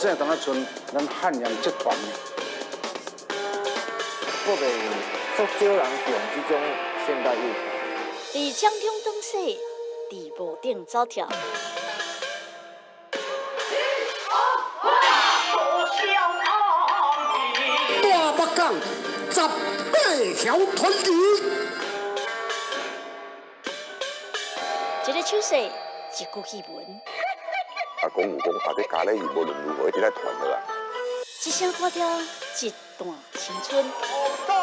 這當仔像咱漢陽集團。我袂足少人用這種現代樂團。佇掌中東西，佇無頂走跳。大北港18條團體。一个手勢，一句戲文。啊，講有講，啊，這咖喱魚無論如何一定愛傳落來。一聲歌調，一段青春。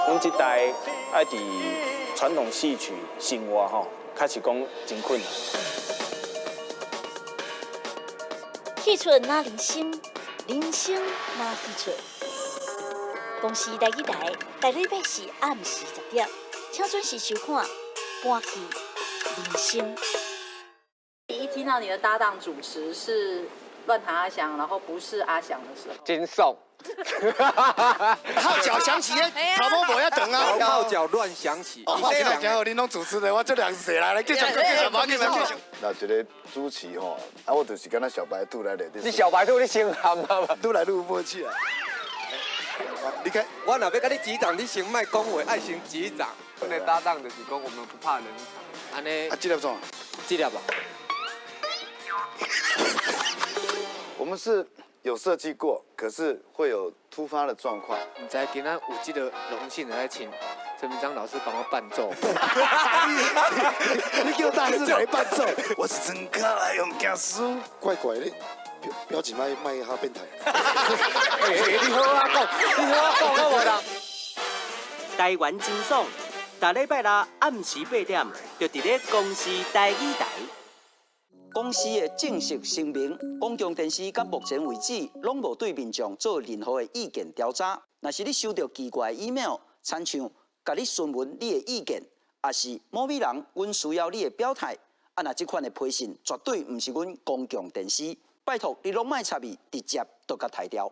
阮這代愛佇傳統戲曲生活吼，確實講真困難。戲出哪人生，人生哪戲出。公視台語台，逐禮拜四暗時10點，請準時收看《搬戲人生》。一聽到你的搭檔主持是亂彈阿翔，然後不是阿翔的時候，真爽。號角響起，頭毛無遐長啊！號角亂響起。我今日好，恁攏主持人，我這兩歲啦，來繼續，繼續，繼續，繼續。那一個主持吼，啊，我就是敢若小白兔來咧。你小白兔，你先含啊！愈來愈有默契啊！你看，我若欲共你擊掌，你先莫講話，愛先擊掌。阮的搭檔就是講，我們不怕冷場。按呢，啊，這粒創？這粒吧。我們是有設計過，可是會有突發的狀況。毋知今仔有這個榮幸來請陳明章老師幫我伴奏。你叫大師來伴奏，我是真卡來用驚輸。怪怪的，表情莫莫較變態。你好啊講，你好啊講，好無啦？台灣真爽，逐禮拜六暗時8點，就佇咧公視台語台。公視的正式聲明，公共電視到目前為止，攏無對民眾做任何的意見調查。若是你收到奇怪的 email，親像共你詢問你的意見，抑是某某人，阮需要你的表態，啊，若這款的批信絕對毋是阮公共電視，拜託你攏莫插伊，直接都共刣掉。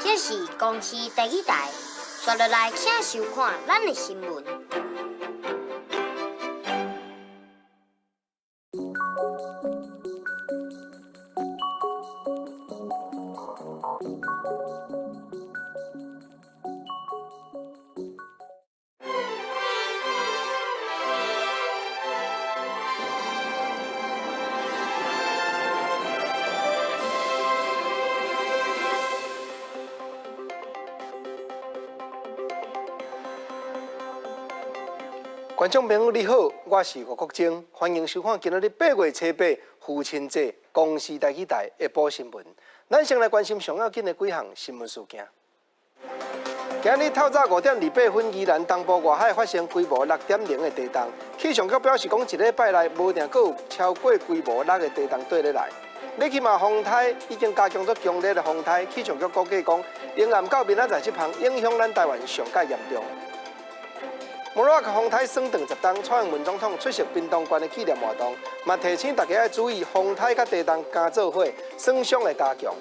這是公視第一台，刷落來請收看咱的新聞。觀眾朋友你好，我是吳國楨，歡迎收看今仔日8月7日父親節公視台語台下晡新聞。咱先來關心上要緊的幾項新聞事件。今日透早5點28分，宜蘭東部外海發生規模6.0的地動，氣象局表示講，一禮拜內無定閣有超過規模6的地動對咧來。你起碼風颱已經加強做強烈的風颱，氣象局估計講，沿岸到明仔載這旁影響咱台灣上蓋嚴重。摩洛克風颱算長10冬，蔡英文總統出席屏東縣的紀念活動，嘛提醒大家愛注意風颱佮地動加做伙，損傷會加強。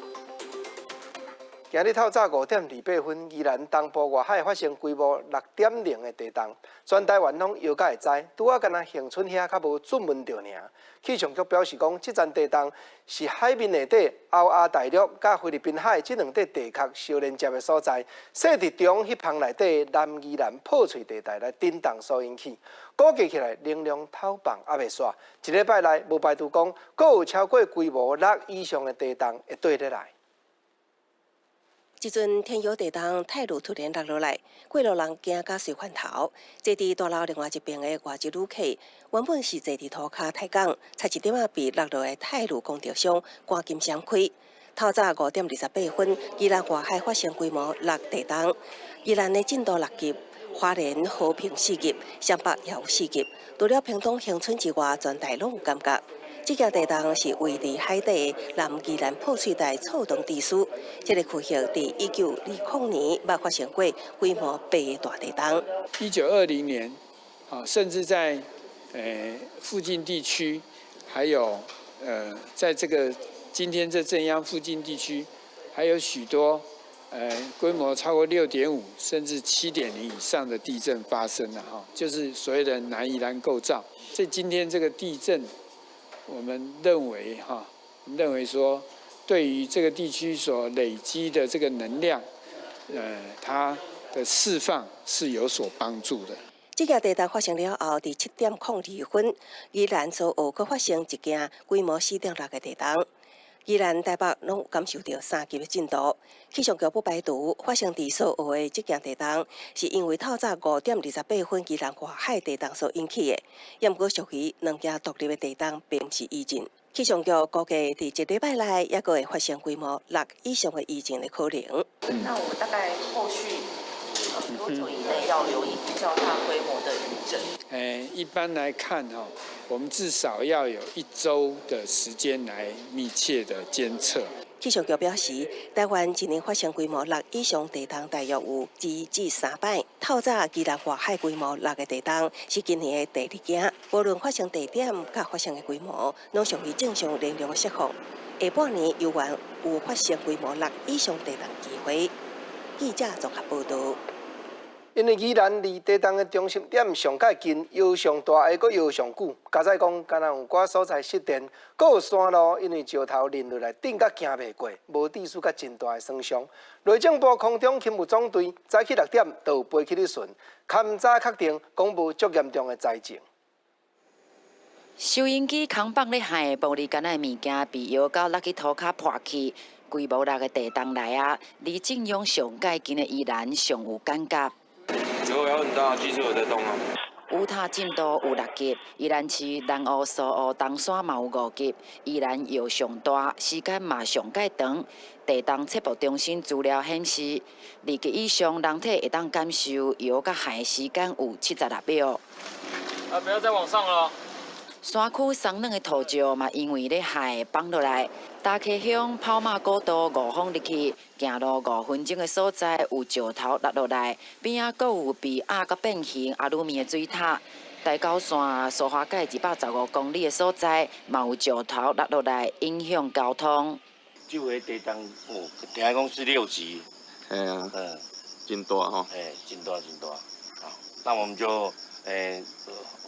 今日透早5點28分，宜蘭東部外海發生規模6.0的地動，全台灣攏搖甲會知，拄仔敢若恆春遐較無震聞著爾。氣象局表示講，這陣地動是海面內底歐亞大陸佮菲律賓海這兩塊地殼相連接的所在，設佇中彼旁內底南宜蘭破碎地帶來震動所引起。估計起來能量透放猶未煞，一禮拜內無排除講，閣有超過規模6以上的地動會對咧來。這陣天搖地動，太魯突然落落來，過路人驚甲隨翻頭。坐佇大樓另外一邊的外籍旅客，原本是坐佇塗跤抬槓，差一點仔被落落的太魯講著傷，趕緊閃開。透早5點28分，宜蘭外海發生規模六地動，宜蘭的震度6級，花蓮和平4級，雙北也有4級。除了屏東恆春之外，全台攏有感覺。這件地動是位佇海底南宜蘭破碎帶錯動地區，這个區域佇1920年捌發生過規模8的大地動。 1920年，啊，甚至在附近地區，還有在這個今天這震央附近地區，還有許多規模超過6.5甚至7.0以上的地震發生了哈，就是所謂的南宜蘭構造。所以今天這個地震，我們認為哈，認為說，對於這個地區所累積的這個能量，它的釋放是有所幫助的。這件地動發生了後，佇7點02分，宜蘭蘇澳閣發生一件規模4.6的地動。宜蘭、台北攏有感受著3級的震度。氣象局不排除發生佇蘇澳的這件地動，是因為透早5點28分宜蘭外海地動所引起的。也毋過屬於兩件獨立的地動，並毋是餘震。氣象局估計佇一禮拜內，猶閣會發生規模六以上的餘震的可能。那我們大概後續多久以內要留意比較大規模的餘震？一般來看哈，我們至少要有一周的時間來密切的監測。氣象局表示，台灣一年發生規模六以上地動大約有2至3擺。透早宜蘭外海規模六的地動是今年的第二件。無論發生地點佮發生的規模，攏屬於正常能量的釋放。下半年猶原有發生規模六以上地動機會。記者綜合報道。因為宜蘭離地動的中心點上蓋近，搖上大，閣搖上久。加載講，敢若有寡所在失電，閣有山路因為石頭淋落來，頂甲行袂過，無致使佮真大的損傷。內政部空中勤務總隊早起6點就有飛去咧巡，勘查確定講無足嚴重的災情。收音機扛棒咧害玻璃間的物件被搖到落去塗跤破去，規模六的地動來啊！離震央上蓋近的宜蘭上有感覺。有搖很大，其實有在動啊。雨塔震度有6級，宜蘭市南澳、蘇澳、東山嘛有5級，宜蘭搖上大，時間嘛上蓋長。地動測報中心資料顯示，2級以上人體會當感受搖佮撼的時間有76秒。啊！不要再往上了。山區松軟的土石嘛，因為咧撼崩落來。大溪鄉跑馬古道五峰入去，行路5分鐘的所在有石頭落落來，邊仔閣有被壓甲變形阿魯米的水塔。台九線蘇花改215公里的所在，嘛有石頭落落來，影響交通。這回地動哦，聽講是6級。係啊，真大吼。哎，真大真大。好，那我們就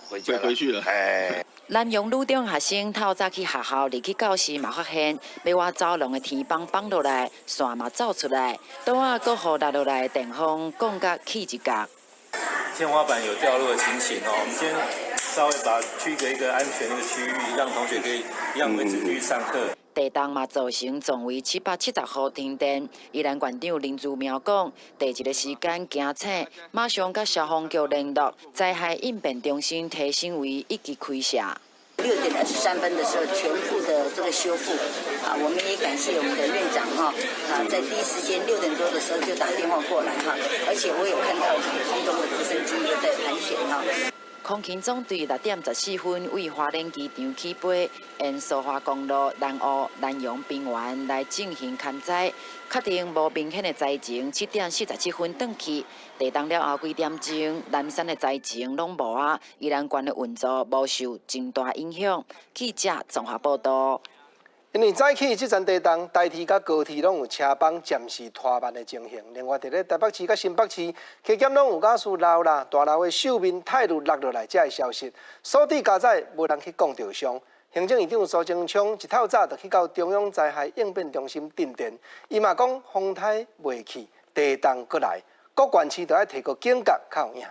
回家回去了。哎。南陽女中學生透早去學校入去到時嘛發現，欲倚走廊的天板崩落來，線嘛走出來，桌仔閣予落落來電風摃甲去一角。天花板有掉落的情形哦，我們先稍微把區隔一個安全的區域，讓同學可以一樣維持繼續上課。地動嘛造成總圍770戶停電。宜蘭縣長林姿妙講，第一个時間驚醒，馬上佮消防局聯絡，災害應變中心提升為1級開設。 6點23分的時候，全部的這個修復，啊，我們也感謝我們的院長哈，啊，在第一時間6點多的時候就打電話過來哈，而且我有看到空中的直升機也在盤旋哈。空勤總隊6點14分為花蓮機場起飛，沿蘇花公路南澳、南陽平原來進行勘災，確定無明顯的災情。7點47分轉去，地動了後幾點鐘，南山的災情攏無啊，宜蘭縣的運作無受真大影響。記者綜合報道。因為早起這陣地動，台鐵佮高鐵攏有車班暫時拖慢的情形。另外，佇咧台北市佮新北市，加減攏有假使樓啦、大樓的獸面太魯落落來這个消息，所致加載無人去講著傷。行政院長蘇貞昌一透早就去到中央災害應變中心鎮電，伊嘛講風颱袂去，地動閣來，各縣市都愛提高警覺，較有影。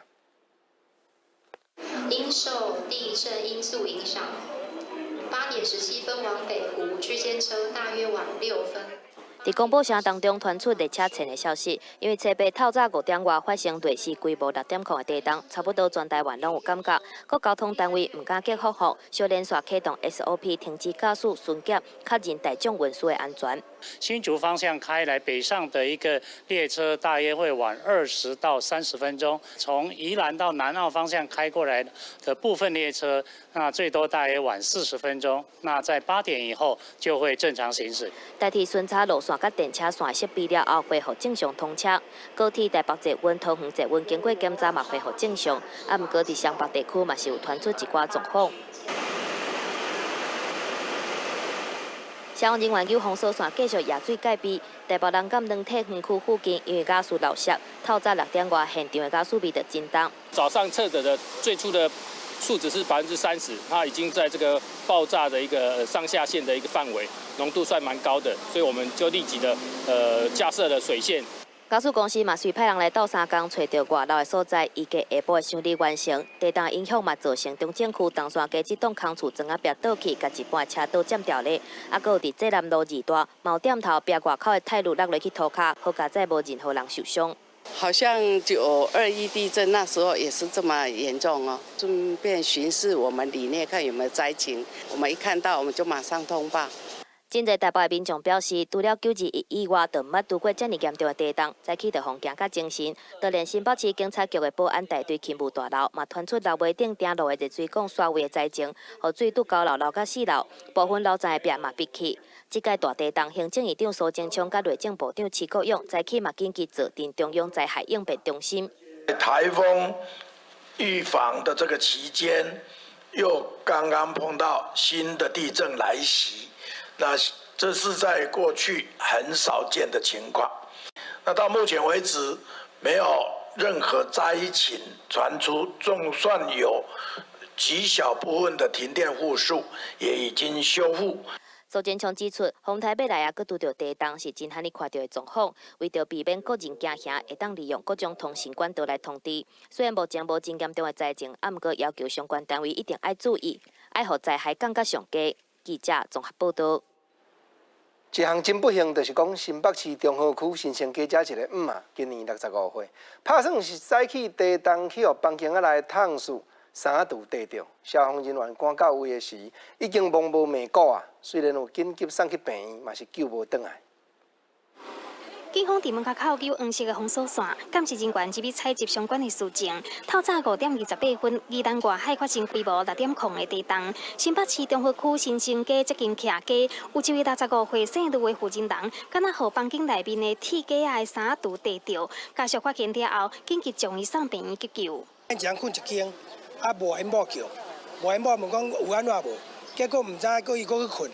因受地震因素影響，8點17分往北湖區間車大約晚6分。佇廣播聲當中傳出列車沉的消息，因為初八透早5點外發生類似規模6.0的地動，差不多全台灣攏有感覺。各交通單位毋敢激復復，小連續啟動 SOP 停止駕駛、巡檢，確認大眾運輸的安全。新竹方向開來北上的一個列車，大約會晚20到30分鐘。從宜蘭到南澳方向開過來的部分列車，那最多大約晚40分鐘。那在8點以後就會正常行駛。代替巡查路線佮電車線設備了後，恢復正常通車。高鐵台北捷運、桃園捷運經過檢查嘛，恢復正常。啊，毋過佇雙北地區嘛是有傳出一寡狀況。消防人員救封鎖線繼續壓水戒備，台北南港軟體園區附近，因為瓦斯漏泄，透早6點外現場的瓦斯味就真重。早上測得的最初的數值是30%，它已經在這個爆炸的一個上下限的一個範圍，濃度算蠻高的，所以我們就立即的架設了水線。瓦斯公司嘛，隨派人來鬥相共，揣著外漏的所在，預計下晡會修理完成。地動影響嘛，造成中正區東山街這棟空厝磚仔壁倒去，共一半車道佔掉咧。啊，閣有佇濟南路二段貓點頭壁外口的泰路落落去塗跤，好佳哉無任何人受傷。好像9·21地震那時候也是這麼嚴重哦。順便巡視我們裡內看有沒有災情，我們一看到我們就馬上通報。真濟台北的民眾表示，除了9·21以外，就毋捌拄過遮爾嚴重的地動，早起就予驚甲精神。就連新北市警察局的保安大隊勤務大樓，嘛傳出樓尾頂頂落的熱水管刷位的災情，予水拄九樓漏到四樓，部分樓層的壁嘛篕去。這屆大地動，行政院長蘇貞昌佮內政部長徐國勇早起嘛緊急坐鎮中央災害應變中心。颱風預防的這個期間，又剛剛碰到新的地震來襲。那這是在過去很少見的情況。那到目前為止，沒有任何災情傳出，就算有極小部分的停電戶數，也已經修復。蘇貞昌指出，風颱欲來啊，閣拄著地動是真罕見看著的狀況。為著避免個人驚嚇，會當利用各種通訊管道來通知。雖然目前無真嚴重的災情，啊，毋過要求相關單位一定愛注意，愛予災害降甲上低。記者綜合報道。一項真不幸，就是講新北市中和區新生街遮一個姆仔，今年65歲，拍算是早起地動去予房間仔內燙死，衫仔櫥地著，消防人員趕到位的時，已經亡無命骨啊！雖然有緊急送去病院，嘛是救無轉來。警方佇門跤口有黃色的封鎖線，監視人員入去採集相關的事證。透早5點28分，宜蘭外海發生規模6.0的地動。新北市中和區新生街接近徛街，有一位65歲姓盧的婦人人，敢若予房間內面的鐵架仔的衫仔櫥地著，家屬發現了後，緊急將伊送病院急救。一人睏一間，啊無因某叫，無𪜶某問講有按怎無，結果毋知閣伊閣去睏，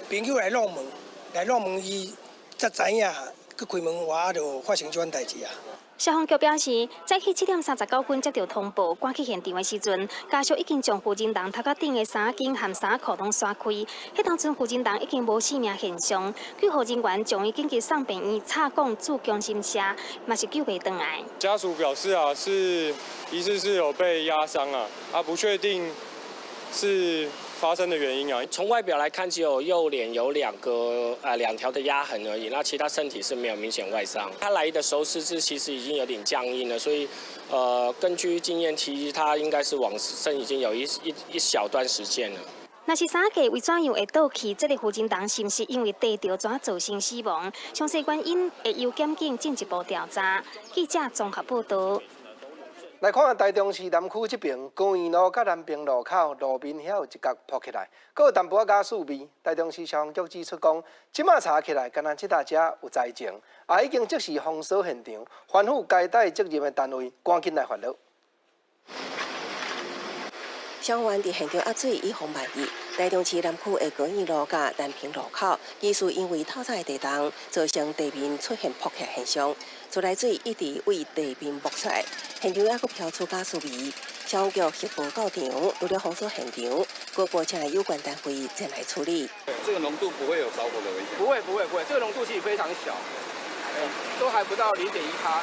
朋友來弄門，來弄門伊才知影。去開門話就發生這款代誌啊！消防局表示，早起7點39分接到通報，趕去現場的時陣，家屬已經將負責人頭殼頂的衫巾和衫褲攏徙開。彼當陣負責人已經無生命現象，救護人員將伊緊急送病院插管注強心射，嘛是救袂轉來。家屬表示啊，是疑似是有被壓傷啊，啊不確定是發生的原因啊。從外表來看，只有右臉有兩條的壓痕而已，那其他身體是沒有明顯外傷。他來的時候四肢其實已經有點僵硬了，所以，根據經驗，其實他應該是往生已經有一小段時間了。若是衫架為怎樣會倒去？這個負責人是毋是因為地著怎造成死亡？詳細原因會由檢警進一步調查。記者綜合報道。來看台中市南區這爿高園路佮南平路口路面遐有一角破起來，閣有淡薄仔瓦斯味。台中市消防局指出講，這馬查起來，敢若這搭遮有災情，也已經即時封鎖現場，吩咐該帶責任的單位趕緊來發落。消防員佇現場壓水以防萬一。台中市南區的高園路佮南平路口，疑似因為透早的地動，造成地面出現爆裂現象，自來水一直對地面冒出來，現場猶閣飄出瓦斯味。消防局協報到場，除了封鎖現場，閣報請有關單位前來處理。這個濃度不會有著火的危險？不會，不會，不會，這個濃度其實非常小，都還不到0.1趴，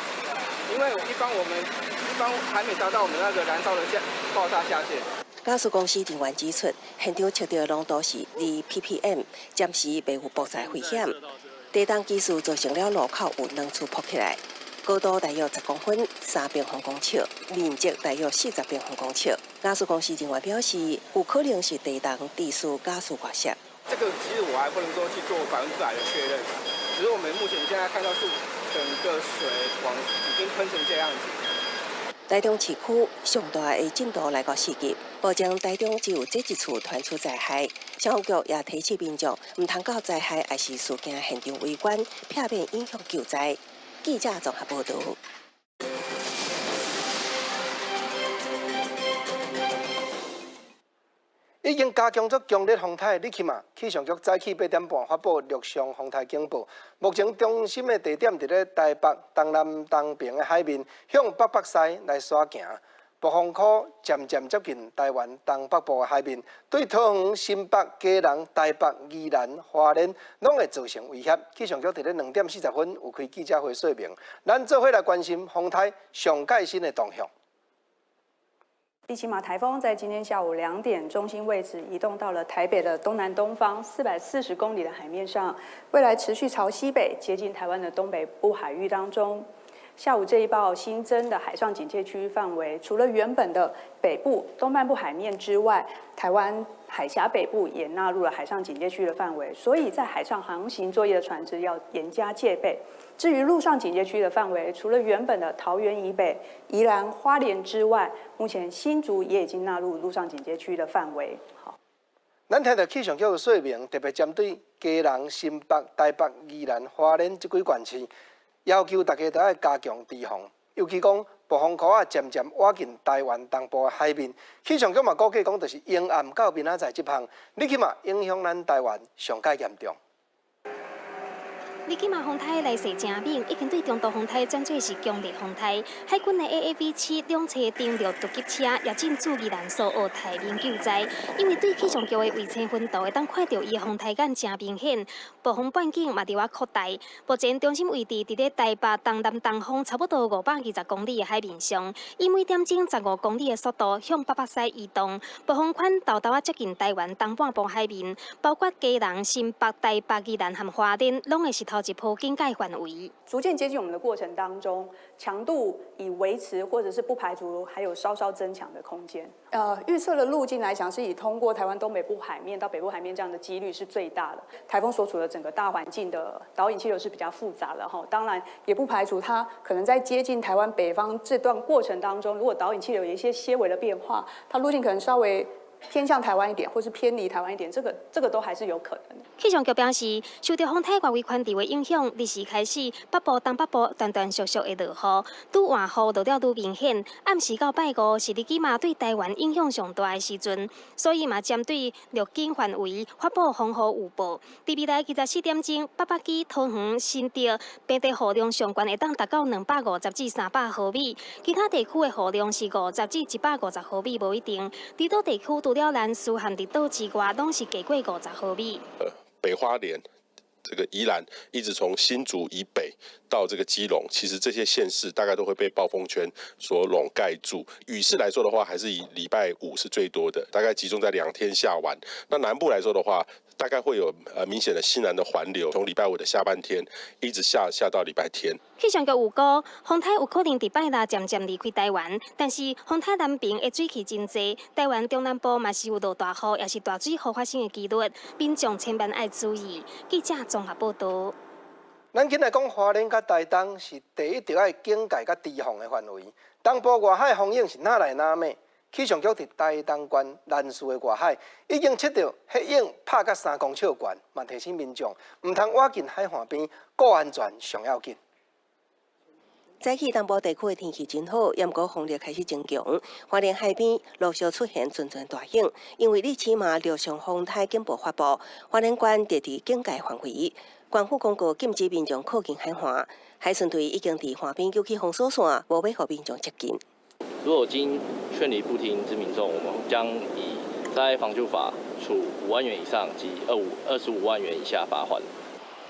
因為一般我們一般還沒達到我們那個燃燒的下爆炸下限。瓦斯公司人員指出，現場測著濃度是2 ppm，暫時袂有爆炸危險。地動技術造成了路口有兩處破起來，高度大約10公分，3平方公尺，面積大約40平方公尺。瓦斯公司人員表示，有可能是地動地勢瓦斯外泄。這個其實我還不能說去做100%的確認，只是我們目前現在看到是整個水往已經噴成這樣子。台中市區上大的震度來到4級，目前台中只有這一處傳出災害，消防局也提醒民眾，毋通到災害抑是事件現場圍觀，避免影響救災。記者綜合報導。已經加強做強烈風颱，你去嘛？氣象局早起8點半發布陸上風颱警報。目前中心的地點佇咧台北東南東邊的海面，向北北西來徙行。暴風區漸漸接近台灣東北部的海面，對桃園、新北、基隆、台北、宜蘭、花蓮，攏會造成威脅。氣象局佇咧2點40分有開記者會說明，咱做伙來關心風颱上蓋新的動向。利奇馬颱風在今天下午2點，中心位置移動到了台北的東南東方440公里的海面上，未來持續朝西北接近台灣的東北部海域當中。下午這一報新增的海上警戒區域範圍，除了原本的北部東半部海面之外，台灣海峽北部也納入了海上警戒區的範圍，所以在海上航行作業的船隻要嚴加戒備。至於陸上警戒區的範圍，除了原本的桃園以北、宜蘭花蓮之外，目前新竹也已經納入陸上警戒區的範圍。好，咱聽到氣象局的說明，特別針對基隆、新北、台北、宜蘭、花蓮這幾縣市，要求大家都愛加強提防，尤其講暴風區啊，漸漸倚近台灣東部的海面，氣象局嘛估計講，就是陰暗到明仔載這項，你起碼影響咱台灣上蓋嚴重。利奇馬風颱來勢誠猛，已經對中度風颱轉做是強烈風颱。海軍的 AAV7兩車登陸突擊車也進駐宜蘭蘇澳台面救災。因為對氣象局的衛星雲圖會當看著伊的風颱眼誠明顯，暴風半徑嘛佇遐擴大。目前中心位置佇咧台北東南東方差不多520公里的海面上，以每點鐘15公里的速度向北北西移動。暴風圈沓沓仔接近台灣東半部海面，包括基隆、新北、台北、宜蘭和花蓮，攏會是頭一波警戒範圍。逐漸接近我們的過程當中，強度以維持或者是不排除還有稍稍增強的空間。預測的路徑來講，是以通過台灣東北部海面到北部海面這樣的幾率是最大的。颱風所處的整個大環境的導引氣流是比較複雜的哈，當然也不排除它可能在接近台灣北方這段過程當中，如果導引氣流有一些些微的變化，它路徑可能稍微偏向台灣一點，或是偏離台灣一點，這個都還是有可能的。氣象局表示，受到風颱外圍環流的影響，日時開始北部、東北部斷斷續續會落雨，愈晚雨落了愈明顯。暗時到拜五是利奇馬對台灣影響上大的時陣，所以嘛針對預警範圍發布風雨預報。佇未來24點鐘，北北基、桃園、新竹平地雨量上懸會當達到250至300毫米，其他地區的雨量是50至150毫米，無一定。離島地區除了蘭嶼和離島之外，攏是低過50毫米。北花蓮、這個宜蘭，一直從新竹以北到這個基隆，其實這些縣市大概都會被暴風圈所籠蓋住。雨勢來說的話，還是以禮拜五是最多的，大概集中在2天下完。那南部來說的話，大概會有明顯的西南的環流，從禮拜五的下半天一直下到禮拜天。氣象局預估，風颱有可能佇拜六漸漸離開台灣，但是風颱南邊的水汽真濟，台灣中南部嘛是有落大雨，也是大水雨發生的幾率，民眾千萬愛注意。記者綜合報道。咱緊來講，花蓮佮台東是第一著愛警戒佮提防的範圍。東部外海風湧是哪來哪猛？氣象局佇台東縣蘭嶼的外海已經測著彼湧拍甲3公尺懸，嘛提醒民眾毋通倚近海岸邊，顧安全上要緊。早起東部地區的天氣真好，毋過風力開始增強，花蓮海邊陸續出現陣陣大湧，因為利奇馬陸上風颱警報發布，花蓮縣佇佇警戒範圍，縣府公告禁止民眾靠近海岸，海巡隊已經佇岸邊築起封鎖線，無欲予民眾接近。如果經勸離不聽之民眾，我們將以災害防救法處5萬元以上及25萬元以下罰鍰。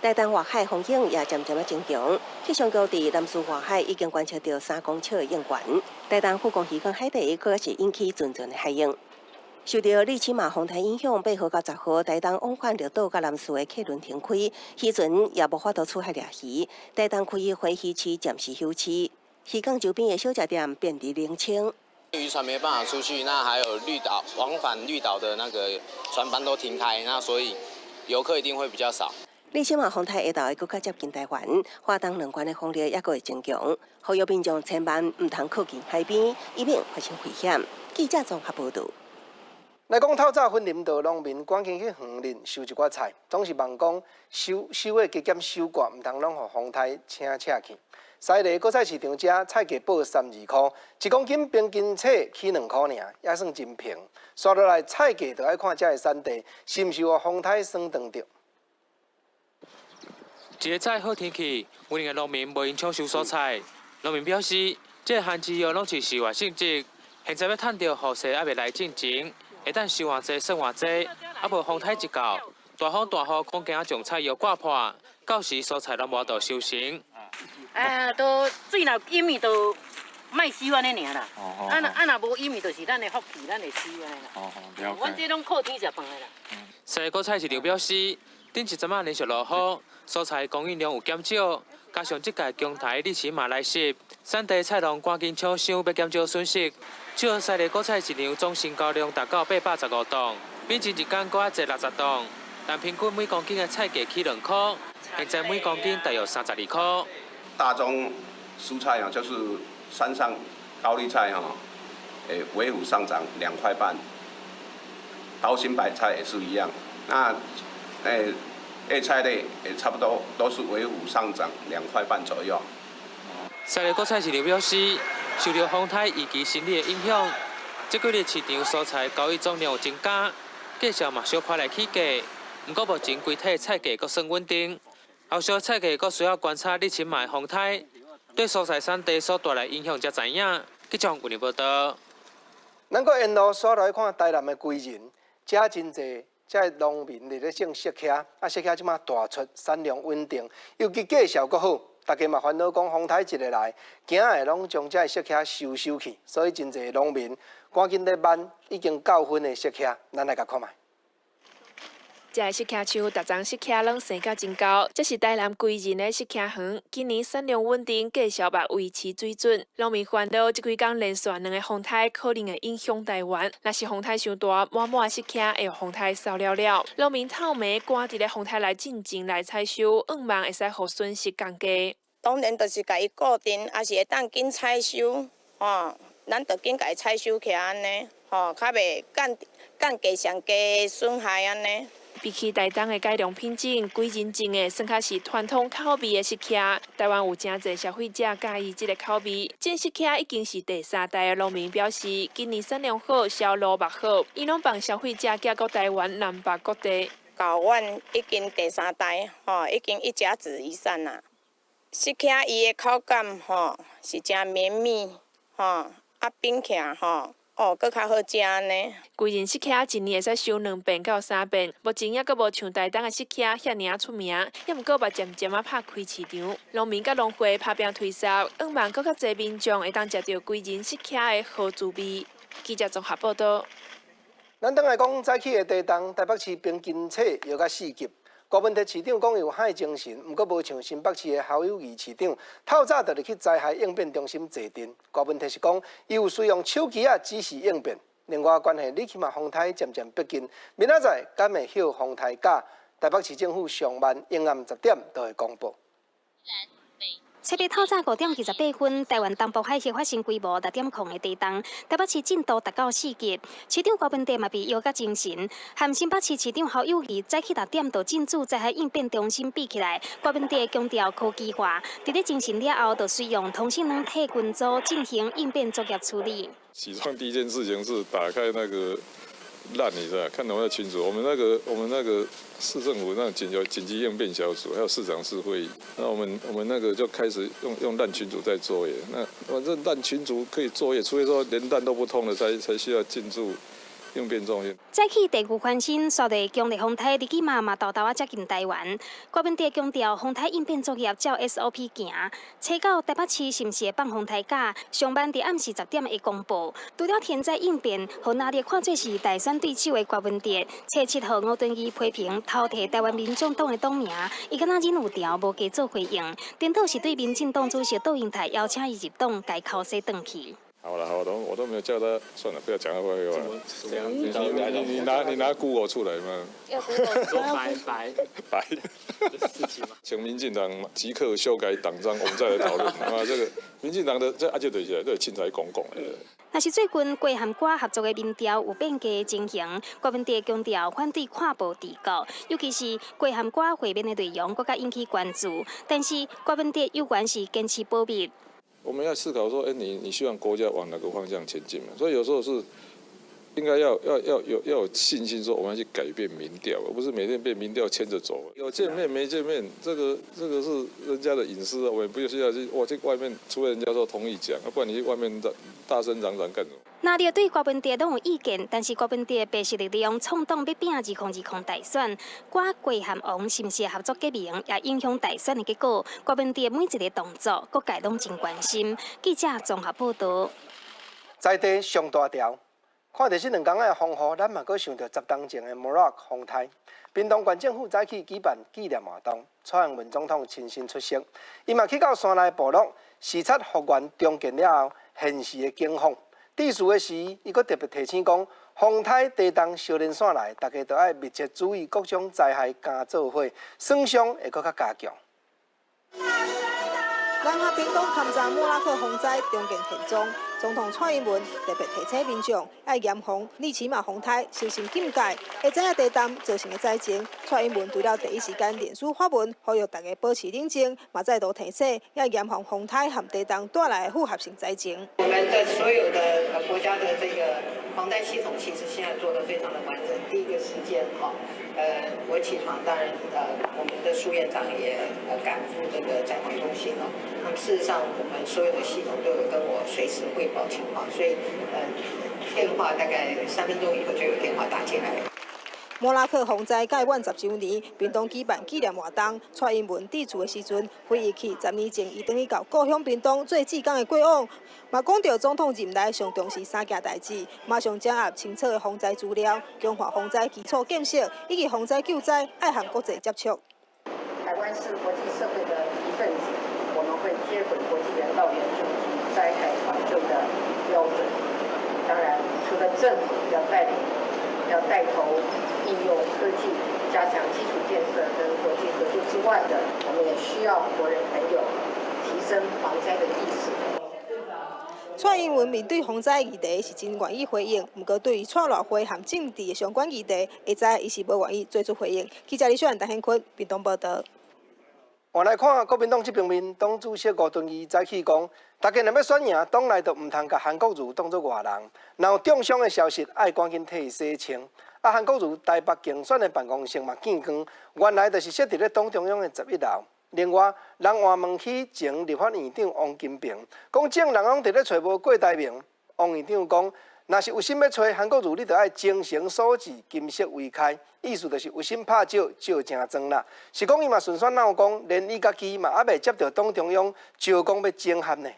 台東外海風湧也漸漸仔增強，氣象局佇南勢外海已經觀測到3公尺的湧懸。台東富岡漁港海底閣是引起陣陣的海湧。受著利奇馬風颱影響，8號到10號，台東往返綠島佮南勢的客輪停開，漁船也無法度出海掠魚。台東區花魚市暫時休市，漁港周邊的小食店變得冷清。漁船沒辦法出去，那還有綠島往返綠島的那個船班都停開，那所以遊客一定會比較少。利奇馬風颱下晝會閣較接近台灣，花東兩縣的風力猶閣會增強，呼籲民眾千萬毋通靠近海邊，以免發生危險。記者綜合報導。來講透早雲林道農民趕緊去園林收一寡菜，總是望講收收的加減收割，毋通攏予風颱請請去。西螺果菜市場遮菜價報32箍，1公斤平均菜起2箍爾，也算真平。煞落來菜價就愛看遮的產地是毋是予風颱損斷著。一个早好天氣，雲林的農民無閒搶收蔬菜。農民表示，這個旱季藥攏是試活性質，現在欲趁著雨勢猶未來進前，會當收偌濟算偌濟，啊無風颱一到，大風大雨恐驚將菜葉刮破，到時蔬菜攏無法度收成。啊，都水若淹去就莫收按呢爾啦。啊若啊若無淹去，就是咱的福氣，咱會收按呢啦。哦，了阮這攏靠天食飯的啦。西螺果菜市場表示，頂一陣仔連續落雨，蔬菜供應量有減少，加上這屆強颱利奇馬來襲，產地菜農趕緊搶收，欲減少損失。照西螺果菜市場總成交量達到815檔，比前一工閣較濟60檔，但平均每公斤的菜價起2箍，現在每公斤大約32箍。大宗蔬菜啊，就是山上高麗菜哈，微幅上漲2塊半，刀心白菜也是一樣，那葉菜類也差不多都是微幅上漲2塊半左右。西螺果菜市場表示，受著風颱以及心理的影響，這幾日市場蔬菜交易總量有增加，價數嘛小可來起價。毋過目前規體菜價閣算穩定，後續菜價閣需要觀察利奇馬風颱對蔬菜產地所帶來影響才知影。記者吳林報道。咱閣沿路煞來看台南的歸仁，遮真濟。遮農民佇咧種釋茄，啊，釋茄這馬大出，產量穩定，尤其價數閣好，大家嘛煩惱講風颱一个來，驚會攏將遮釋茄收收去，所以真濟農民趕緊咧挽已經夠分的釋茄，咱來共看覓。這个釋茄樹，逐叢釋茄攏生甲真厚。這是台南歸仁的釋茄園，今年產量穩定，價數嘛維持水準。農民煩惱，這幾工連續兩个風颱可能會影響台灣。若是風颱傷大，滿滿釋茄會予風颱掃了了。農民透暝趕佇咧風颱來進前來採收，向望會使予損失降低。當然就是共伊固定，抑是會當緊採收，吼，咱就緊共伊採收起來按呢，吼，較袂降降低上低損害按呢。比起台東的改良品種，歸仁種的算較是傳統口味的釋茄。台灣有誠濟消費者佮意這个口味。種釋茄已經是第三代的農民表示，今年產量好，銷路嘛好，𪜶攏幫消費者寄到台灣南北各地。到阮已經第三代，吼，已經一甲子以上啦。釋茄伊的口感，吼，是誠綿密，吼，啊冰起來，吼。哦，閣較好食呢。歸仁釋茄一年會使收2遍到3遍，目前猶閣無像台東的釋茄遐爾仔出名，猶毋過嘛漸漸仔拍開市場。農民佮農會拍拚推銷，向望閣較濟民眾會當食著歸仁釋茄的好滋味。記者綜合報導。咱轉來講早起的地動，台北市平均氣落甲4級。郭文哲市長講有海精神，毋過無像新北市的侯友宜市長，透早就入去災害應變中心坐鎮。郭文哲是講，伊有使用手機仔指示應變。另外，關係利奇馬風颱漸漸逼近，明仔載敢會歇風颱假？台北市政府上晚應暗10點就會公布。七日透早5點28分，台灣東部海域發生規模6.0的地動，台北市震度達到4級。市長郭文哲嘛被搖甲精神，和新北市市長侯友宜早起6點就進駐災害應變中心比起來，郭文哲強調科技化，佇咧精神了後，就使用通訊軟體群組進行應變作業處理。起床第一件事情是打開那個爛，你知道？看能不能清楚。我們那個市政府那緊急應變小組，還有市長室會議，那我們那個就開始用爛群組在作業。那反正爛群組可以作業，除非說連爛都不通了，才需要進駐應變中心。早起地球翻新，紲落強烈風颱，利奇馬嘛沓沓仔接近台灣。郭文哲強調，風颱應變作業照 SOP 行，查到台北市是毋是會放風颱假，上晚佇暗時10點會公布。除了天災應變，予拿捏看做是大選對手的郭文哲，初7號吳敦義批評偷提台灣民眾黨的黨名，伊敢若忍有條無加做回應，顛倒是對民進黨主席杜英台邀請伊入黨，共口洗轉去。好了，好，我都沒有叫他，算了，不要講那廢話。你拿 Google 出來嗎？要 Google 白白白請民進黨即刻修改黨章，我們再來討論。啊，這個民進黨的這阿就對起來，對凊彩講講的。若是最近郭和郭合作的民調有變加的情形，郭文哲強調反對跨部治國，尤其是郭和郭會面的內容，閣較引起關注。但是郭文哲猶原是堅持保密。我們要思考說，哎，你希望國家往哪個方向前進嘛？所以有時候是應該要有信心，說我們要去改變民調，而不是每天被民調牽着走。有見面沒見面，這個是人家的隱私啊，我們不需要去我去外面，除非人家說同意講，不然你去外面大大聲嚷嚷幹什麼？若你對郭文哲攏有意見，但是郭文哲白色力量創黨欲拚2020大選，郭郭和王是毋是合作結盟，也影響大選的結果。郭文哲每一个動作，各界攏真關心。記者綜合報道。在地上大條，看著這兩工的風雨，咱嘛閣想著10冬前的莫拉克風颱。屏東縣政府早起舉辦紀念活動，蔡英文總統親身出席，伊嘛去到山內部落視察復原重建了後現時的景況。致辭的時，伊閣特別提醒講，風颱地動相連紲來，大家都愛密切注意各種災害加做伙，損傷會閣較加強。南下屏東勘查莫拉克風災重建現狀，總統蔡英文特別提醒民眾愛嚴防利奇馬風颱小心警戒，會知影地動造成的災情。蔡英文除了第一時間臉書發文，呼籲大家保持冷靜，嘛再度提醒要嚴防風颱和地動帶來的複合性災情。我們的所有的國家的這個防災系統，其實現在做得非常的完整。第一個時間，哈，我起床，當然，我們的蘇院長也趕赴這個災防中心了。那麼事實上，我們所有的系統都有跟我隨時匯報情況，所以，電話大概3分鐘以後就有電話打進來。莫拉克風災屆滿10週年，屏東舉辦紀念活動。蔡英文致辭的時陣，回憶起10年前，伊轉去到故鄉屏東做志工的過往，嘛講著總統任內上重視三件代誌，馬上掌握清楚的風災資料，強化風災基礎建設，以及風災救災愛和國際接觸。台灣是國際社會的一份子，我們會接軌國際人道援助及災害防救的標準。當然，除了政府要帶領、要帶頭應用科技、加強基礎建設跟國際合作之外的，我們也需要國人朋友提升防災的意識。蔡英文面對風災議題是真願意回應，毋過對於蔡賴會和政治的相關議題，會知伊是無願意做出回應。記者李秀蘭、陳顯坤，屏東報道。換來看國民黨這邊面，黨主席吳敦義早起講，大家若欲選贏，黨內就毋通共韓國瑜當做外人。若有中傷的消息，愛趕緊替伊洗清。啊，韓國瑜台北競選的辦公室嘛見光，原來就是設佇咧黨中央的11樓。另外，人換問起前立法院長王金平，講眾人攏佇咧揣無郭台銘。王院長講，若是有心欲揣韓國瑜，你著愛精誠所至，金石為開，意思就是有心拍照，照誠妝啦。是講伊嘛順紲鬧講，連伊家己嘛猶未接著黨中央招講欲整合呢。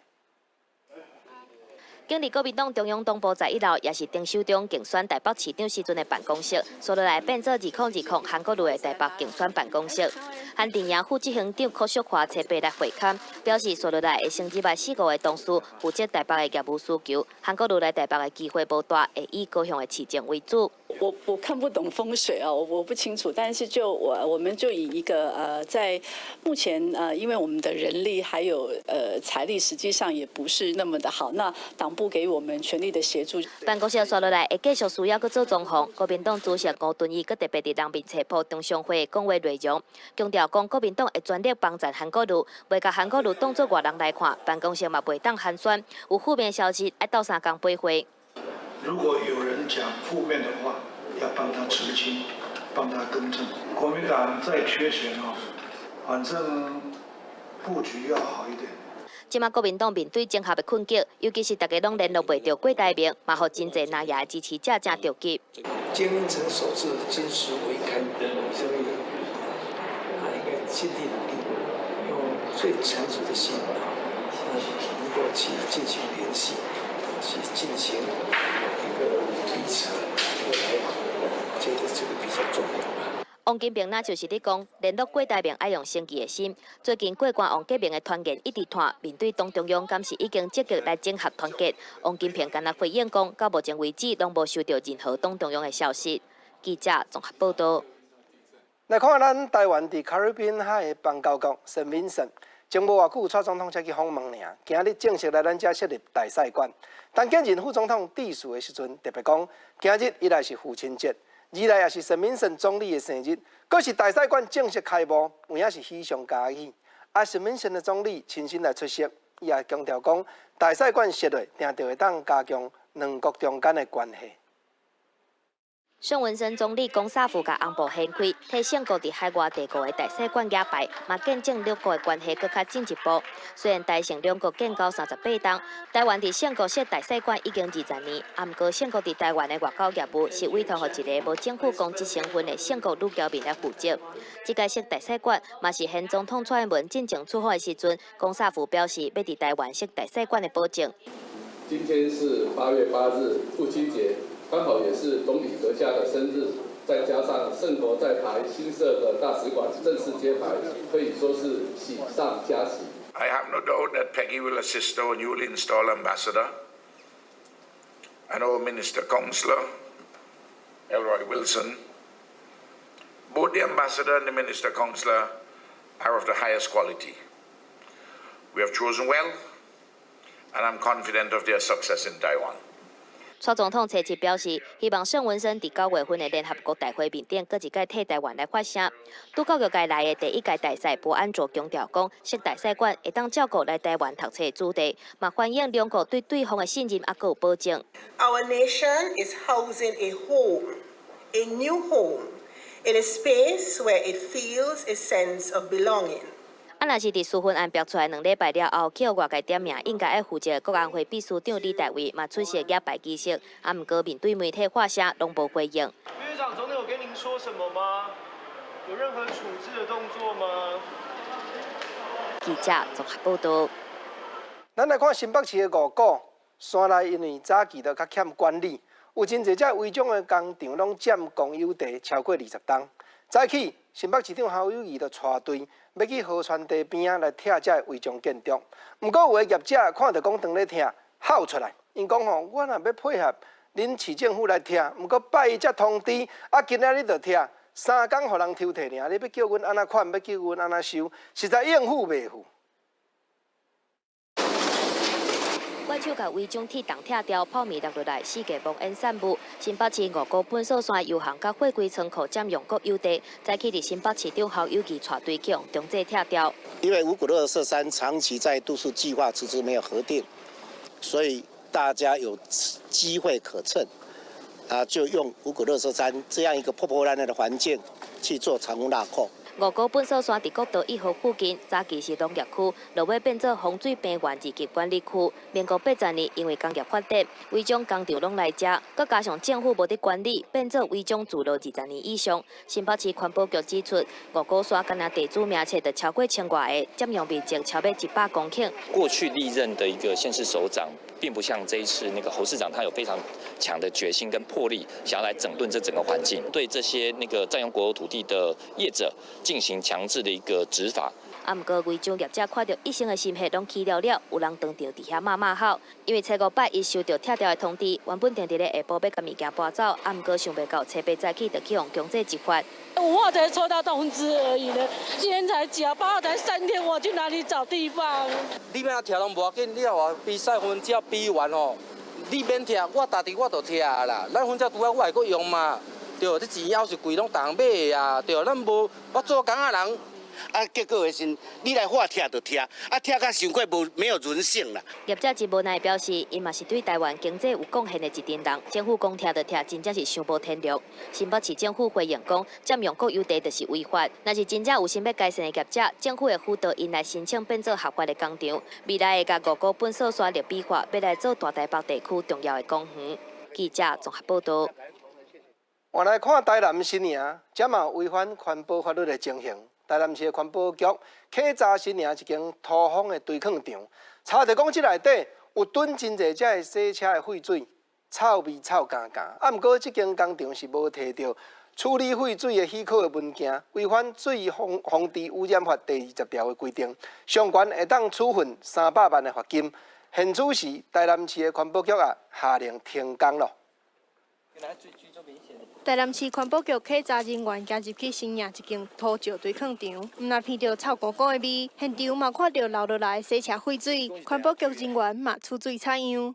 經歷國民黨中央黨部11樓，也是丁守中競選台北市長時陣的辦公室，紲落來變做2020韓國瑜的台北競選辦公室。韓陣營副執行長柯淑華初八來會勘，表示紲落來會先入來四五个同事負責台北的業務需求。韓國瑜來台北的機會無大，會以高雄的市政為主。我看不懂風水啊，我不清楚。但是就我們就以一個在目前因為我們的人力還有財力，實際上也不是那麼的好。那黨部給我們全力的協助。辦公室紲落來會繼續需要閣做裝潢。國民黨主席吳敦義閣特別佇人民冊鋪中常會講話內容，強調講國民黨會全力幫贊韓國瑜，袂共韓國瑜當做外人來看，辦公室嘛袂當寒酸。有負面消息愛鬥相共陪會。如果有人講負面的話，要幫他澄清，幫他更正。國民黨再缺錢哦，反正布局要好一點。這馬國民黨面對整合的困境，尤其是大家攏聯絡袂著郭台銘，嘛予真濟藍營的支持者誠著急。精英成守志，金石為開，所以他應該盡力努力，用最誠實的心啊，能夠去進行聯繫，去進行一個彼此一個來往，我覺得這個比較重要。王金平若就是咧講，聯絡郭台銘愛用誠摯的心。最近郭官王革命的傳言一直傳，面對黨中央敢是已經積極來整合團結。王金平敢若回應講，到目前為止攏無收到任何黨中央的消息。記者綜合報道。來看咱台灣佇卡瑞賓海的邦交國聖文森，前無偌久，蔡總統才去訪問爾，今日正式來咱遮設立大使館。陳建仁副總統致辭的時陣，特別講，今日一來是父親節。二來也是聖文森總理的生日，閣是大使館正式開幕，有影是喜上加喜。啊，聖文森的總理親身來出席，伊也強調講，大使館設立，定著會當加強兩國中間的關係。聖文森總理岡薩夫共翁埔掀開，替聖國佇海外第五个大使館舉牌，嘛見證兩國的關係閣較進一步。雖然台聖兩國建交38冬，台灣佇聖國設大使館已經20年，啊，毋過聖國佇台灣的外交業務是委託予一個無政府公職身份的聖國女僑民來負責。這屆設大使館嘛是現總統蔡英文進前出訪的時陣，岡薩夫表示欲佇台灣設大使館的保證。今天是8月8日，父親節。剛好也是總理閣下的生日，再加上聖國在台新設的大使館正式揭牌，可以說是喜上加喜。 I have no doubt that Peggy will assist our newly installed ambassador and our minister counselor, Elroy Wilson. Both the ambassador and the minister counselor are of the highest quality. We have chosen well, and I'm confident of their success in Taiwan. 蔡總統初七表示，希望聖文森佇9月份的聯合國大會面頂，閣一擺替台灣來發聲。拄教育界來的第一屆大使博安卓強調講，設大使館會當照顧來台灣讀冊的子弟，嘛歡迎兩國對對方的信任猶閣有保證。 Our nation is housing a home, a new home, in a space where it feels a sense of belonging. 啊，若是佇紓困案爆出來2禮拜了後，去予外界點名，應該愛負責國安會秘書長李大維嘛出席舉牌儀式，啊，毋過面對媒體發聲，攏無回應。秘書長，總統有跟您說什麼嗎？有任何處置的動作嗎？記者綜合報道。咱來看新北市的五股山內，因為早期都較欠管理，有真濟隻違章的工廠攏佔公有地超過20冬。早起，新北市長侯友宜就帶隊欲去河川堤邊仔來拆這個違章建築。毋過有的業者看著講當咧拆，吼出來，𪜶講吼，我若欲配合恁市政府來拆，毋過拜一才通知，啊，今仔日就拆，3工予人抽提爾，你欲叫阮按怎款，欲叫阮按怎收，實在應付袂赴。怪手共違章鐵筒拆掉，泡麵落落來，四界冒煙散霧。新北市五股糞埽山油巷佮貨櫃倉庫佔用國有地，早起佇新北市長侯友宜帶隊去予強制拆掉。因為五股垃圾山長期在都市計劃遲遲沒有核定，所以大家有機會可乘，啊，就用五股垃圾山這樣一個破破爛爛的環境去做藏污納垢。五股糞埽山佇國道1號附近，早期是農業區，落尾變做風水平原二級管理區。民國80年，因為工業發展，違章工廠攏來遮，閣加上政府無佇管理，變做違章聚落20年以上。新北市環保局指出，五股山干焦地主名冊就超過千外个，佔用面積超過100公頃。過去歷任的一個縣市首長，並不像這一次那個侯市長，他有非常強的決心跟魄力，想要來整頓這整個環境，對這些那個佔用國有土地的業者進行強制的一個執法。啊，毋過違章業者看著一生的心血攏去了了，有人當場佇遐罵罵吼。因為初五拜一收到拆掉的通知，原本定佇咧下晡欲共物件搬走，啊，毋過想袂到初八早起就去予強制執法。5號才收到通知而已呢，今天才幾號？8號才3天，我去哪裡找地方？你欲按怎拆攏無要緊，你若話比賽分只要比完吼，你免拆，我家己我就拆啦。咱反正拄仔我會閣用嘛，對，這錢猶是貴，攏逐人買的啊，對，咱無我做工仔人。啊，結果的時，你來話拆就拆，啊，拆甲傷過無沒有人性啦。業者真無奈表示，𪜶嘛是對台灣經濟有貢獻的一陣人，政府講拆就拆，真正是傷無天良。新北市政府回應講，佔用國有地就是違法。若是真正有心欲改善的業者，政府會輔導𪜶來申請變做合法的工廠，未來會共五股糞埽沙綠美化，欲來做大台北地區重要的公園。記者綜合報道。換來看台南新營，這嘛有違反環保法律的情形。台南市的環保局稽查新營一間土方的堆囥場，查著講這內底有囤真濟這个洗車的廢水，臭味臭乾乾。啊，毋過這間工廠是無提著處理廢水的許可的文件，違反水防治污染法第20條的規定，上懸會當處分300萬的罰金。現此時，台南市的環保局啊下令停工咯。台南市環保局稽查人員行入去新營一間土石堆囥場，毋但聞著臭糊糊的味，現場嘛看著流落來洗車廢水，環保局人員嘛出水採樣。